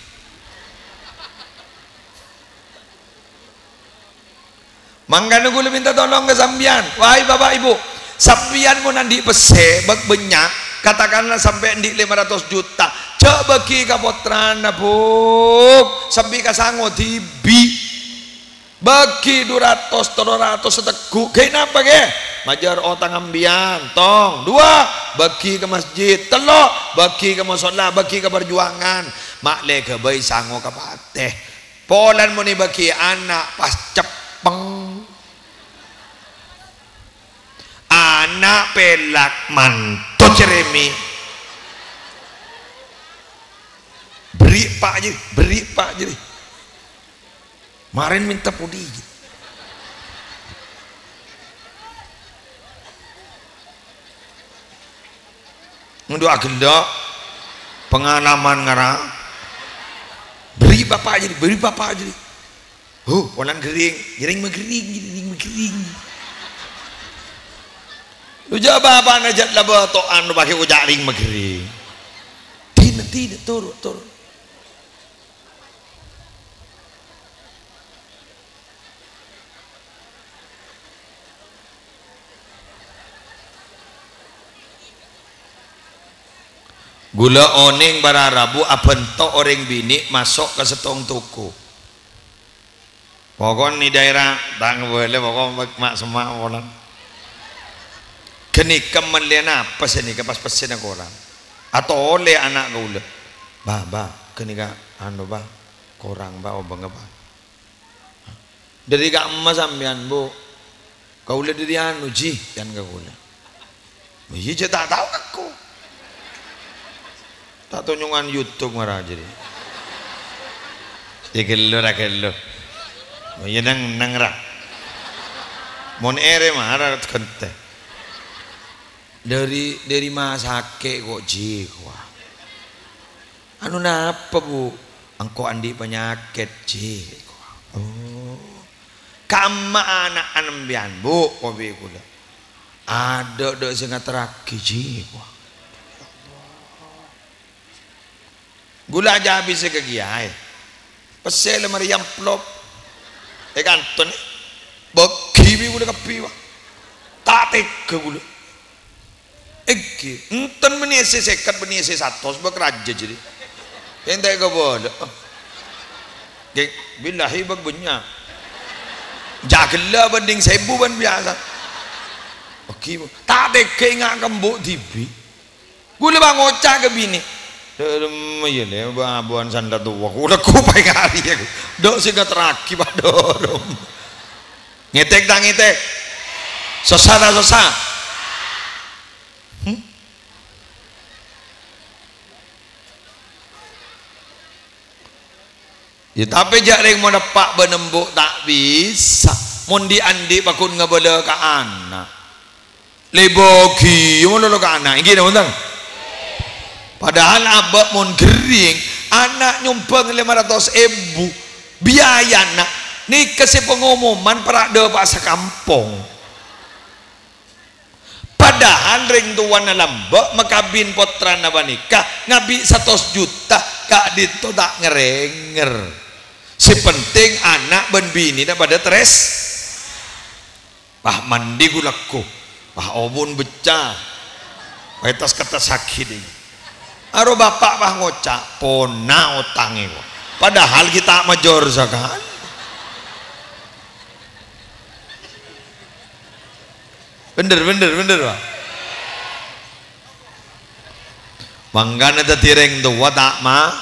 Mangkana kaulâ mènta tolong ka sampèyan, wahai Bapak Ibu, sampèyan mon andi' pèssè bâk bânnya', katakanlah sampè' andi' lèma ratos juta, jhâ' bâgi ka pottrana, Bu', sambi ka sango dhibi'. Bâgi du ratos, tello ratos sategghu'. Ghâi' napa, ghi? Majâr otang sampèyan, tong. Dua, bâgi ka masjid. Tello', bâgi ka mosolla, bâgi ka parjuwângan. Ma' lè ghâbây sango ka patè. Polana mon èbâgi ana' pas ceppeng. Ana' pèlak manto cerèmè'. Berri' pa' jârèya, berri' pa' jârèya. Marèn mènta podi. Ngondu aghellâ'. Pengalaman ngara. Berri' bapa' jârèya, berri' bapa' jârèya. Huh, polana ghering, jârèya maghering, jârèya maghering. Lu jâ' bapa'na jâ' la bâto'an, lu paghi' oca' rèng maghering. Dina, dina, toro', toro'. Ghulâ onèng para rabu abhânto orèng binè' maso' ka sèttong toko. Pokokna è dhaèra ta' ngabâlâ, pokok ma'-, ma'-, semma' polana. Ghânèka mellèyan apa sè nèka pas pèssèna korang. Atolè ana' kaulâ. "Bâ, Bâ, ghânèka anu, Bâ, korang, Bâ, obângnga, Bâ." "Dâri ka'emma sampèyan, Bu'?" "Kaulâ dâri anu, Ji," can ka kaulâ. "Iyâ, jâ' ta' tao kakko. Ta' tonyongan YouTube mara jârèya." Yâ ghâllu ra ghâllu. Iyâ neng-, neng ra. Mon èrè mara ghântè. "Dâri, dâri ma' sakè' ko', Ji," kowa. "Anu napa, Bu'?" "Engko' andi' panyakèt, Ji," kowa. "Oh. Ka'emma ana'na sampèyan, Bu'?" kopi kaulâ. "Adâ', dâ' sè ngaterraghi, Ji," kowa. Ghulâ ajâ' abisâ ka kèyaè. Pèssè la marè èamplop. Èkantonè. Bâgi bi' ghulâ kabbhi, Pak. Ta' tegghâ ghulâ. Èngghi, enten bânnè èssè sèket, bânnè èssè satos, bâk rajâ jârèya. Ènta' kabâlâ. Ghi, billahi bâk bânnya'. Jâ' ghellâ' bhânding sèbu bân biyasa. Bâgi, ta' tegghâ ènga' ka embu' dhibi'. Ghulâ bâ ngoca' ka binè', "Dâremma, iyâ, Lè', bâ-, bâ'ân sandhâ towa, ghulâ kopa ènga' rèya, dâ' sè ngaterraghi, Pak, dâremma." Ngètèk ta' ngètèk? Sossa ta' sossa? Hmm? Yâ, tapè jâ' rèng mon eppa' bân embu' ta' bisa. Mon dhi'-andhi' pagghun ngabâlâ ka ana'. Lè bâgi malolo ka ana', èngghi napa bhunten? Padahal abâ' mon ghering, ana' nyombhâng lèma ratos èbu biayana, nèka sè pangomoman para' dhâpa' sakampong. Padahal rèng towana lambâ' makabin pottrana panèka ngabi' satos juta, ka'dinto ta' ngèrèngèr. Sè penting ana' bân binèna padâ terres. Wah, mandi ghulâ ghu. Wah, obun becca. Wah, ètes-kettessaghi, ding. Aro bapa', wah, ngoca', "Pona otangè, kok." Padahal ghi' ta' majâr sakalè. Bhender, bhender, bhender, Pak. Mangkana dhâddhi rèng towa ta' ma-,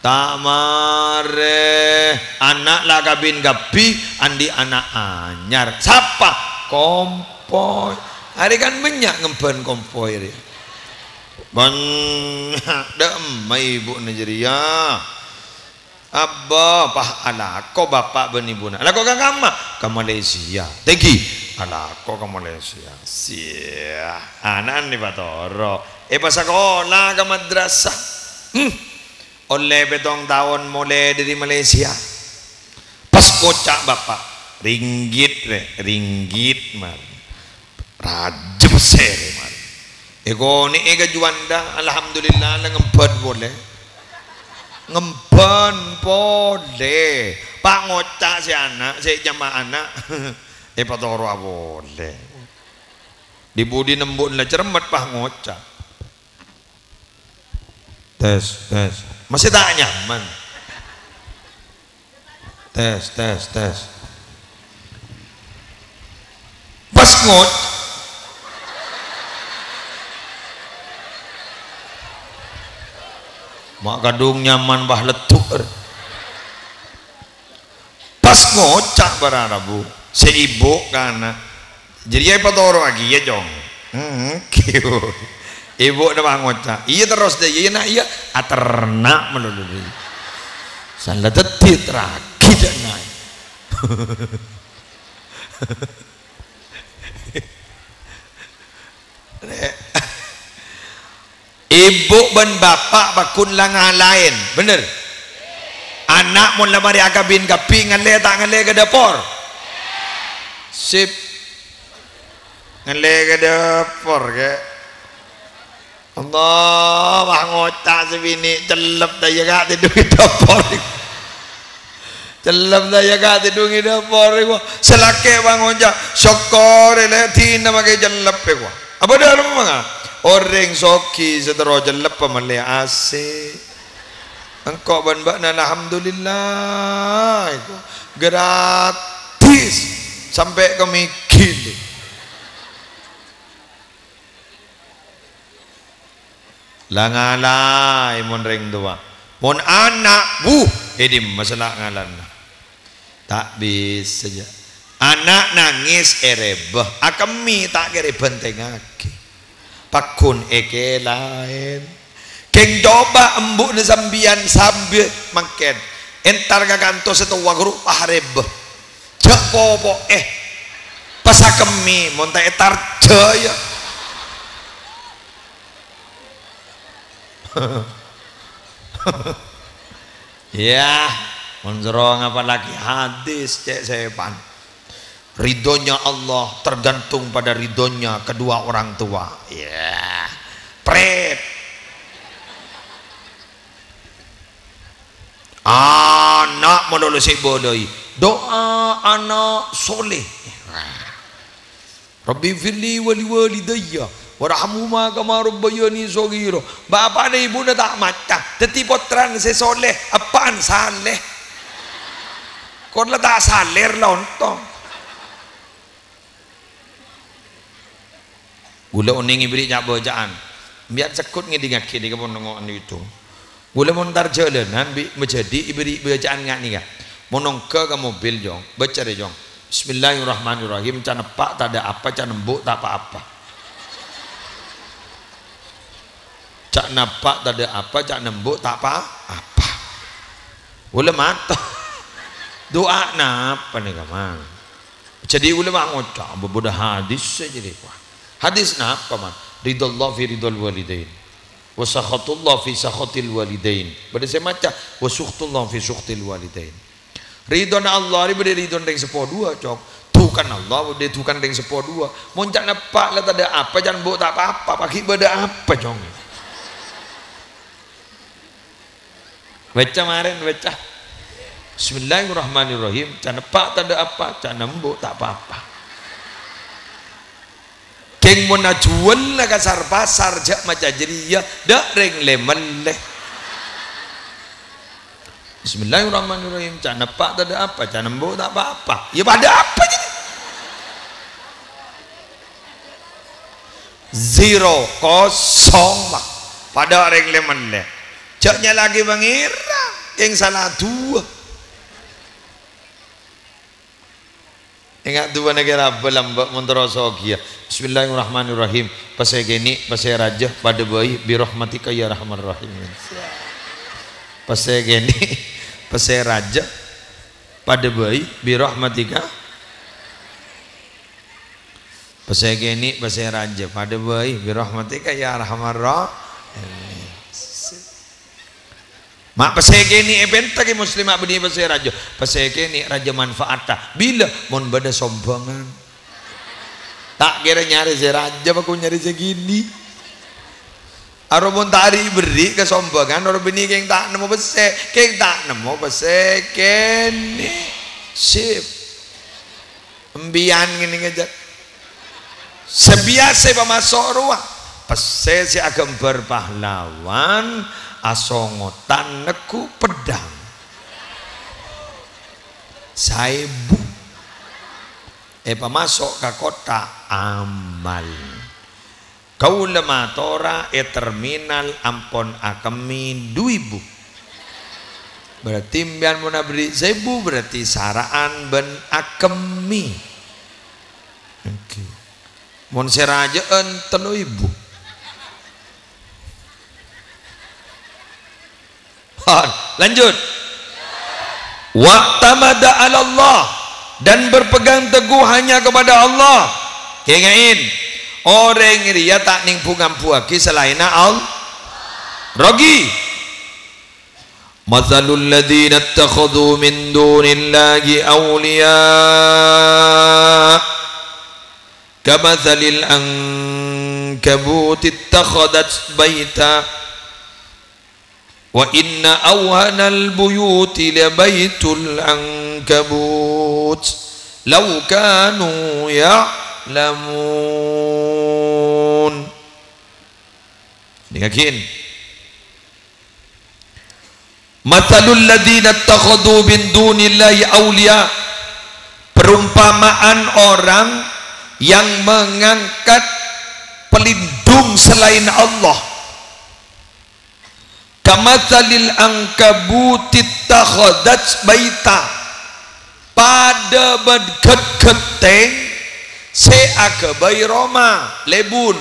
ta' marè. Ana' la kabin kabbhi, andi' ana' anyar. Sapa? Kompoy. Arè kan bânnya' ngemban kompoy rè. Bânnya'. Dâ' emma èbuna jârèya. Abbâ, pas alako bapa' bân èbuna. Alako ka kamma? Ka Malaysia. Tèngghi. Alako ka Malaysia. Sia. Ana'na èpatoro'. Èpasakola ka madrasah. Hmm. Ollè pèttong taon molè dhâri Malaysia. Pas ngoca' bapa', "Ringgit, rè, ringgit, man." Rajâ pèssè rè marè. Èkonè'è ka Juanda, alhamdulillah, la ngemban polè. Ngemban polè. Pas ngoca' sè ana', sè nyama ana', èpatoro'a polè. Dhi-budhi nembu'na la cermet pas ngoca'. Tes, tes. Masih ta' nyaman. Tes, tes, tes. Pas ngoc-, ma' kadhung nyaman, bâh, leddhu'. Pas ngoca' para rabu, sè ibu' ka ana', "Jârèya èpatoro'aghi, yâ, Cong?" "Hmm, ghi." Ibu'na pas ngoca', "Iyâ, terros, dâ', iyâ, Na', iyâ." Aterna' malolo, dâ'. Sala dhâddhi terraghi, dâ', Na'. Rè'. Ibu bân bapa' pagghun la ngalaèn, bhender? Ana' mon la marè akabin kabbhi, ngallè ta' ngallè ka dâpor? Sip. Ngallè ka dâpor, Kè. Allah, wah, ngoca' sè binè', "Cellep ta' iyâ, Ka', tèdung è dâpor." Cellep ta' iyâ, Ka', tèdung è dâpor, wah. Sè lakè' pas ngoca', "Sokkorè, Lè', dinah makè cellep, wah." Apa dâ' remma, Ka'? Orèng soghi sè terro cellep mellè A C. Engko' bân bâ'na, alhamdulillah, èko gratis sampè' ka mèghi. La ngalaè mon rèng towa. Mon ana', wuh, è dimma sella' ngalana? Ta' bisa, jâ. Ana' nangès èrèbâ, akemmè ta' kèra èbhântèngngaghi. Pagghun èkèlaèn. Kèng coba embu'na sampèyan sambhâ mangkèn. Entar ka kanto sè towa ghuru, wah, rèbâ. Jâ' popo'è. Pas akemmè, mon ta' ètarjâ, yâ. Yâ, mon soro ngapallaghi hadis, cè' sèpan. Ridhonya Allah tergantung pada ridhonya kedua orang tua. Yâ, prèt. Ana' malolo sè èbâlâi. Doa ana' soleh. Rabbighfirli wa liwalidayya warhamhuma kama rabbayani shaghira. Bapa'na ibuna ta' maca, dhâddhi pottrana sè soleh, eppa'na saleh. Kor la ta' saleh, lontong. Ghulâ onèng èbèrri' ca'-bâca'an. Biar cekut ngèdingngaghi nèka pon nengngo'an itu. Ghulâ mon entar jhâlânan bi' majhâdhi èbèrri' bâca'an nga' nèka. Mon ongghâ ka mobil, Jong, bâca rè, Jong. Bismillahirrahmanirrahim. Ca' neppa' tadâ' apa, ca' nembu' ta' pa-apa. Ca' neppa' tadâ' apa, ca' nembu' ta' pa-apa. Ghulâ mator. Du'a napa nèka, Mang? Jadi ulama ngoca', "Bâdâ hadis sè jadi." Wah, hadis napa, Man? "Ridallah fi ridal walidain. Wa sakhatullah fi sakhatil walidain." Bâdâ sè maca, "Wa sukhtullah fi sukhtil walidain." Ridhona Allah rè bâdâ ridhona rèng seppo duwâ', Cong. Dhukana Allah bâdâ dhukana rèng seppo duwâ'. Mon ca' neppa' la tadâ' apa, ca' nembu' ta' pa-apa, paghi' bâdâ apa, Cong? Bâca marèn, bâca. Bismillahirrahmanirrahim. Ca' neppa' tadâ' apa, ca' nembu' ta' pa-apa. Kèng mon ajhuwâl ka sar-pasar, jhâ' maca jârèya, dâ' rèng lè-mellè. Bismillahirrahmanirrahim. Ca' neppa' tadâ' apa, ca' nembu' ta' pa-apa. Yâ padâ apa jârèya? Zero, kosong, Pak. Padâ rèng lè-mellè. Jhâ' nyala'aghi Pangèran, kèng sala duwâ'. Enga' duwâ'na kèra abâ' lambâ' mon terro soghiyâ. Bismillahirrahmanirrahim. Pèssè kènè', pèssè rajâ, padâ bâi, birahmatika ya arhamar rahimin. Pèssè kènè', pèssè rajâ, padâ bâi, birahmatika. Pèssè kènè', pèssè rajâ, padâ bâi, birahmatika ya arhamar rahimin. Ma' pèssè kènè' èpènta kè muslimah bânnè pèssè rajâ. Pèssè kènè' rajâ manfaatta. Bilâ? Mon bâdâ sombhângan. Ta' kèra nyarè sè rajâ, bâko nyarè sè kènè'. Aro mon ta' ri'-berri' kasombhângan, aro binè kèng ta' nemmo pèssè, kèng ta' nemmo pèssè kènè'. Sip. Embiyan ngènè ngajhâk. Sè biyasa èpamaso' rowa. Pèssè sè aghâmbhâr pahlawan, asongotan neggu' peddhâng. Saèbu. Èpamaso' ka kottha' amal. Kaulâ matora è terminal ampon akemmè du èbu. Berarti empèyan mon aberri' saèbu, berarti sara'an bân akemmè. Oke. Mon sè rajâ'ân tello èbu. Hon, lanjut. "Wa'tamada 'alallah," dan berpegang teguh hanya kepada Allah. Kènga'è, orèng rèya ta' nèng bu-ngambuwâghi salaènna Allah. Rogi. "Matsalul ladzina ittakhadzu min dunillahi awliya kamatsalil ankabuti ittakhadzat baita." "Wa inna awhanal buyuti labaitul ankabut, law kanu ya'lamun." Dengngaghin. "Matsalul ladzina ittakhadzu min dunillahi awliya." Perumpamaan orang yang mengangkat pelindung selain Allah. "Kamatsalil ankabuti ittakhadzat baita." Padâ bân ghât-ghâttèng sè aghâbây roma, lèbun.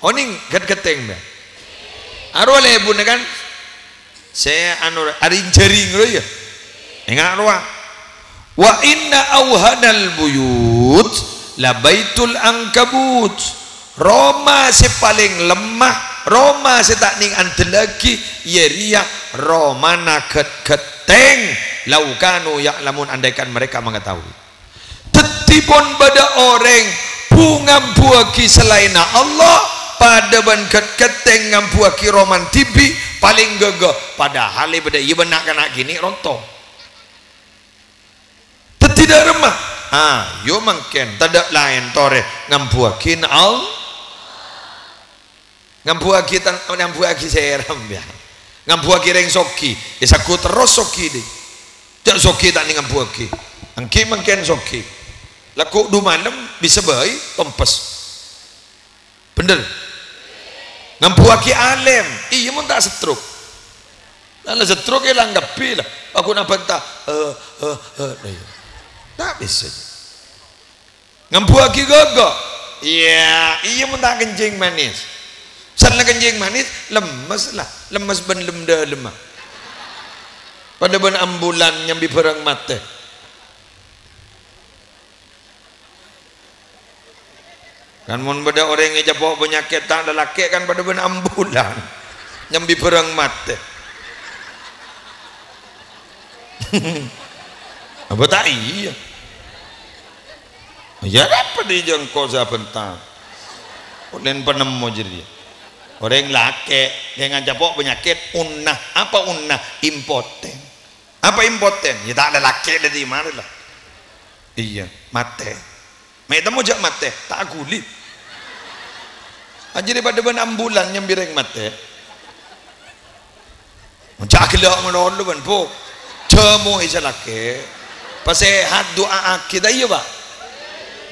Onèng ghât-ghâttèng, bâ? Arowa lèbunna, kan? Sè anu, aring-jaring rowa, iyâ. Enga' rowa. "Wa inna awhanal buyut labaitul ankabut." Roma sè palèng lemma, roma sè ta' nèng andellaghi, iyâ rèya romana ghât-ghâttèng. "Lau kanu ya'lamun," andaikan mereka mengetahui. Dhâddhi, pon bâdâ orèng bu-ngambuwâghi salaènna Allah, padâ bân ghât-ghâttèng ngambuwâghi romana dhibi', palèng ghâghâ, padahal è bâdâ iyâ bân na'-kana' kènè' ronto. Dhâddhi, dâ' remma? Ayo mangkèn, tadâ' laèn torè ngambuwâghi na-, Allah. Ngambuwâghi tan-, ngambuwâghi sèra, yâ. Ngambuwâghi rèng soghi, èsaghu terros soghi, dhi. Jhâ' soghi ta' nèng ngambuwâghi. Èngghi mangkèn soghi. Lagghu' du malem, bisa bhâi, tompes. Bhender? Ngambuwâghi alèm, iyâ mon ta' setruk. Lah, la setruk èlang kabbhi, la. Aku nabanta, eh, eh, eh, la, iyâ. Ta' bisa. Ngambuwâghi ghâghâ. Iyâ, iyâ mon ta' kencing manis. Sanna kencing manis, lemmes, la. Lemmes bân lem-dâlemma. Padâ bân ambulan nyambi bhârâng matè. Kan mon bâdâ orèng ècapo' panyakèt ta' lalakè', kan padâ bân ambulan. Nyambi bhârâng matè. Apa ta' iyâ? Yâ, apa dhi jhâ' engko' sabânta? Ollèna panemmo jârèya. Orèng lakè' sè ngacapo' panyakèt unna. Apa unna? Impoten. Apa impoten? Yâ, ta' lalakè' dhâddhi mara, la. Iyâ, matè. Mè' temmo jhâ' matè, ta' aghuli. Anjâriyâ padâ bân ambulan nyambi rèng matè. Jhâ' ghellâ' malolo, bân, Bu. Jhâ' moè sè lakè'. Pasehat, du'aaghi, ta' iyâ, Pa'?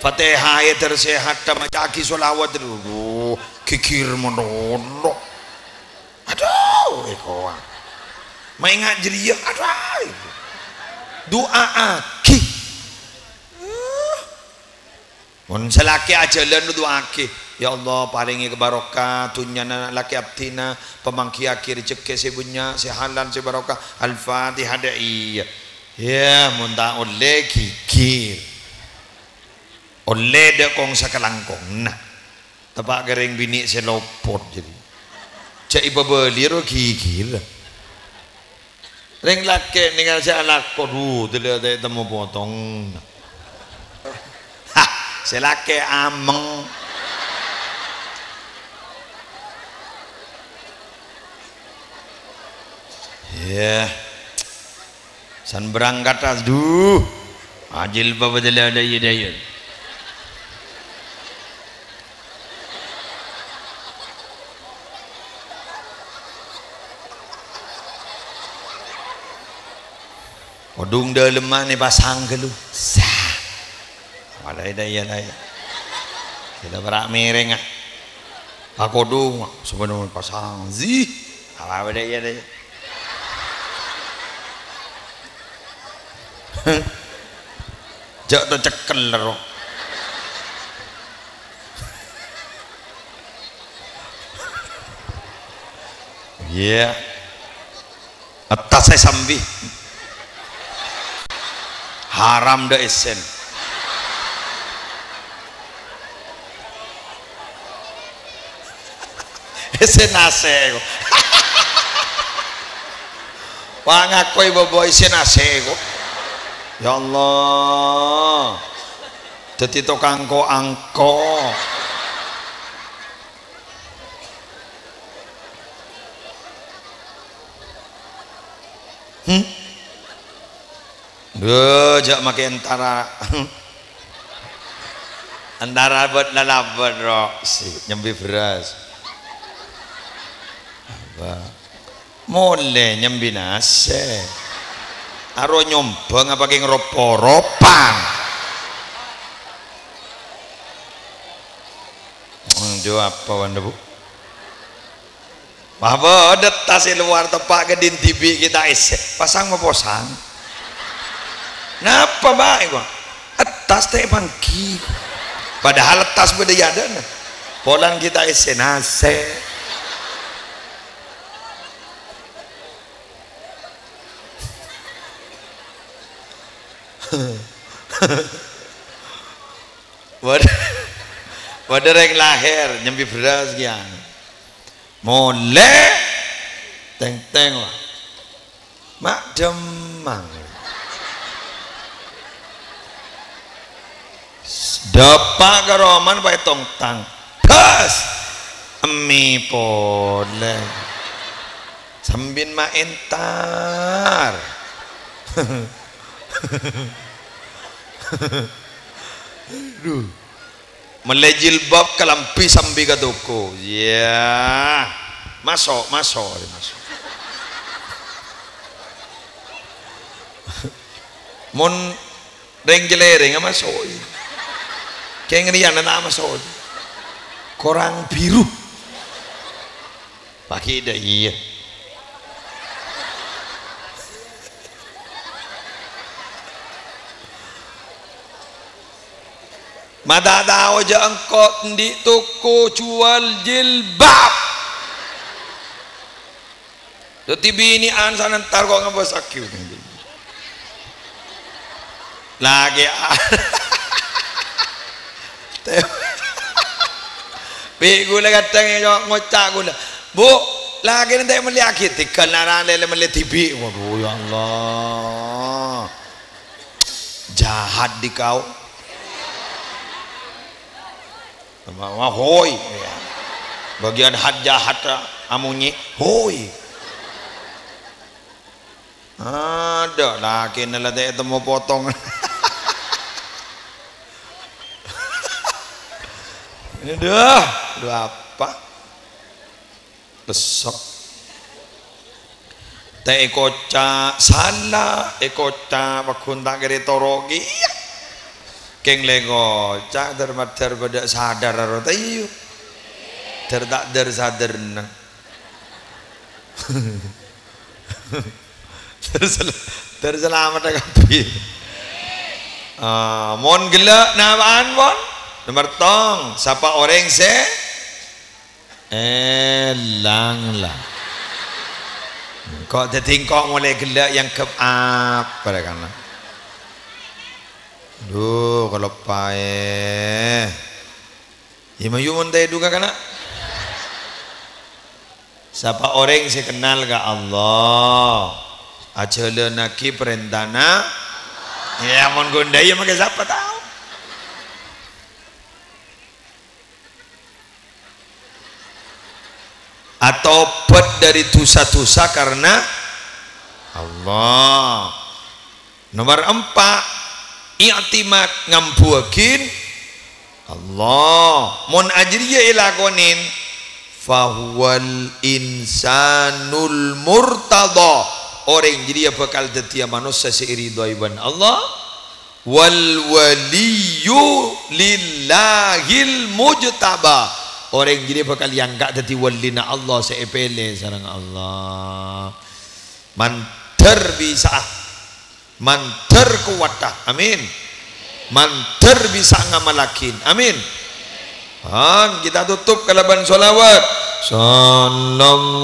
Fatihah è tersehat, ta' maca'aghi sholawat, aduh, ghighir malolo. Aduh, èkowa. Maènga' jârèya, aduh. Du'aaghi. Mon sè lakè' ajhâlân, du'aaghi. "Ya Allah, parèngè barokah dhunnyana lakè' abdhina, pamangghiyâghi rejhekkè sè bânnya', sè halal, sè barokah." Al-Fatihah, dâ' iyâ. Yâ, mon ta' ollè, ghighir. Ollè dâ' kong-sakalangkongnga. Teppa' ka rèng binè' sè lopot jârèya. Jhâ' èpabâli ro ghighir. Rèng lakè' nèngal sè alako, dhu, dâlâ ta' temmo potong. Hah, sè lakè' ameng. Iyâ. San berangkat, aduh. Ajil bapa dela daya daya. Kodung dalemma nè pasang ghâllu. Sah. Apa dâ' iyâ, dâ' iyâ. Kita pera' mèrèng, ah. Pakodung, ah. Sebenarnya pasang. Zih. Apa, apa dâ' iyâ, dâ' iyâ. Jhâ' to cekkel, ro. Iyâ. Attas è sambi. Haram dâ' essèn. Essèn asè, ko. Wa' ngakoy bâbâ essèn asè, ko. Ya Allah. Dhâddhi tokang ko-angko. Hmm? Duh, jhâ' makè entara. Entara bât lalabât, ro. Si, nyembi bherrâs. Apa? Molè nyembi nasè. Aro nyombâng apa kèng rop-poropan? Ndu apa, wanda, Bu? Wah, bâdâ tas è lowar teppa' ghâddhina dhibi' ghi' ta' essè. Pasang maposang. Napa, Pak? Èko. Attas ta' èpangghi. Padahal attas bâdâ è adâ'na. Polana ghi' ta' essè nasè. Bâdâ, bâdâ rèng lahèr nyembi bherrâs kèya. Molè, tèng-tèng, wa. Ma' dhemmang. Dâpa' ka romana paètong tang. Bâs! Emmi polè. Sambina ma' entar. Aduh. Mellè jilbab, kalambhi sambi ka toko. Iyâ. Maso', maso', maso'. Mon rèng Cèlèrèngnga maso'i. Kèng rèya ta' maso'i. Korang biru. Paghi' dâ' iyâ. Ma' ta' tao jâ' engko' andi' toko juwâl jilbab. Dhâddhi binè'an sanentar ko' ngabâssaghi. Lakè'. Bi' ghulâ kadhâng ngoca' ghulâ, "Bu, lakèna ta' mellèyaghi, tèghâl narang lèlè mellè dhibi'." Waduh, ya Allah. Jahat dikau. Wah, wah, hoi. Bâgiyân hat-jahat, amonye, hoi. Adâ', lakèna la ta' ètemmo potong. Adâ', adâ' apa? Besok. Ta' èkoca' sala, èkoca' pagghun ta' kèra toro'aghi. Kèng la èkoca' dâr-maddâr bâdâ sadar aro ta' iyâ. Dâr ta' dâr sadârna. Dâr sel-, dâr salameddhâ kabbhi. Ah, mon ghellâ' napa'an, pon? Nomer tong, sapa orèng sè Èlang, la. Engko' dhâddhi engko' molaè ghellâ' èangghep apa, rè, kana'? Dhu, kaloppaè. Yâ, mayu mon ta' èdhu ka kana'. Sapa orèng sè kennal ka Allah, ajhâlânnaghi parèntana. Yâ, mon gonda' yâ makè sapa tao. Atobhât dâri dhusa-dhusa karna Allah. Nomor empa', i'timad, ngambuwaghin Allah. Mon ajâriyâ èlakonè, fahuwal insanul murtadha. Orèng jârèya bhâkal dhâddhiyâ manossa sè èridhoi bân Allah. Wal waliyyu lillahil mujtaba. Orèng jârèya bhâkal èangka' dhâddhi walina Allah sè èpèlè sareng Allah. Mandhâr bisa'a. Mandhâr kowatta. Amin. Mandhâr bisa ngamallaghin. Amin. An, kita tutup kalabân sholawat. Sallallahu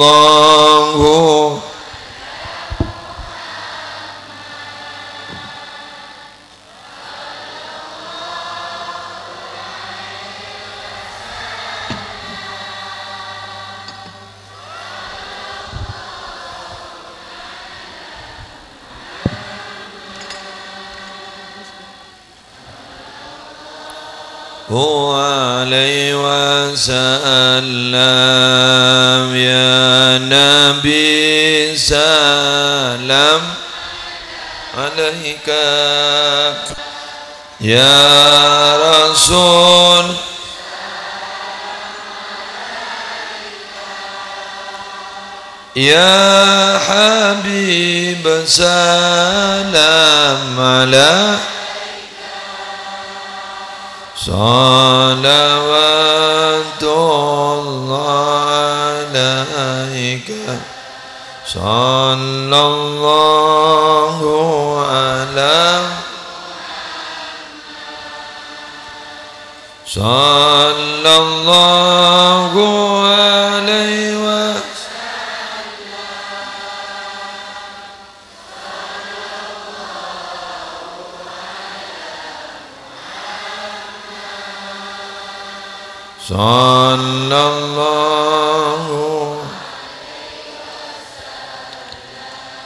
عليه وسلم. يا نبي سلام عليك، يا رسول، يا حبيب سلام عليك، صلوات الله عليك، صلى الله على، صلى الله عليه وسلم. صلى الله.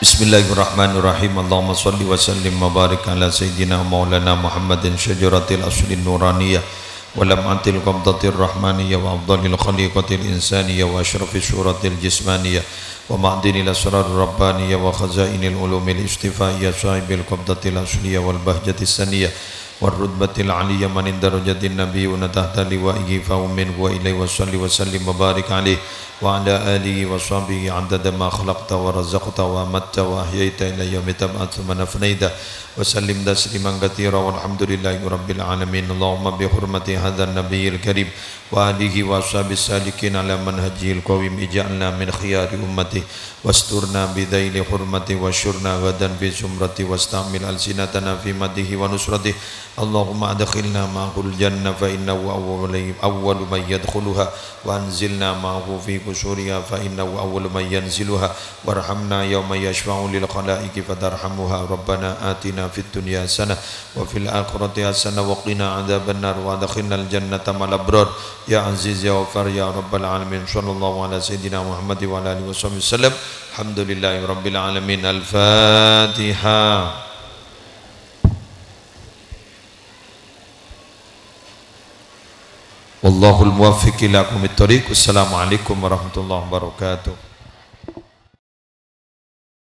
بسم الله الرحمن الرحيم. اللهم صل وسلم وبارك على سيدنا مولانا محمد شجرة الأصل النورانية ولمعة القبضة الرحمانية وأفضل الخليقة الإنسانية وأشرف الصورة الجسمانية ومعدن الأسرار الربانية وخزائن العلوم الاصطفائية صاحب القبضة الأصلية والبهجة السنية والرتبة العلية من اندرجت النبيون تحت لوائه فأمنه وإليه وصل وسلم وبارك عليه وعلى آله وصحبه عدد ما خلقت ورزقت وأمت وأحييت إلى يوم تبعث من أفنيت وسلم تسليما كثيرا والحمد لله رب العالمين. اللهم بحرمة هذا النبي الكريم وآله وأصحابه السالكين على منهجه القويم اجعلنا من خيار أمته واسترنا بذيل حرمته واحشرنا غدا في زمرته واستعمل ألسنتنا في مدحه ونصرته. اللهم أدخلنا معه الجنة فإنه أول، أول من يدخلها وأنزلنا معه في قصورها فإنه أول من ينزلها وارحمنا يوم يشفع للخلائق فترحمها. ربنا آتنا في الدنيا حسنة وفي الآخرة حسنة وقنا عذاب النار وأدخلنا الجنة مع الأبرار يا عزيز يا غفار يا رب العالمين. صلى الله على سيدنا محمد وعلى آله وصحبه وسلم. الحمد لله رب العالمين. الفاتحة. والله الموفق إلى أقوم الطريق. والسلام عليكم ورحمة الله وبركاته.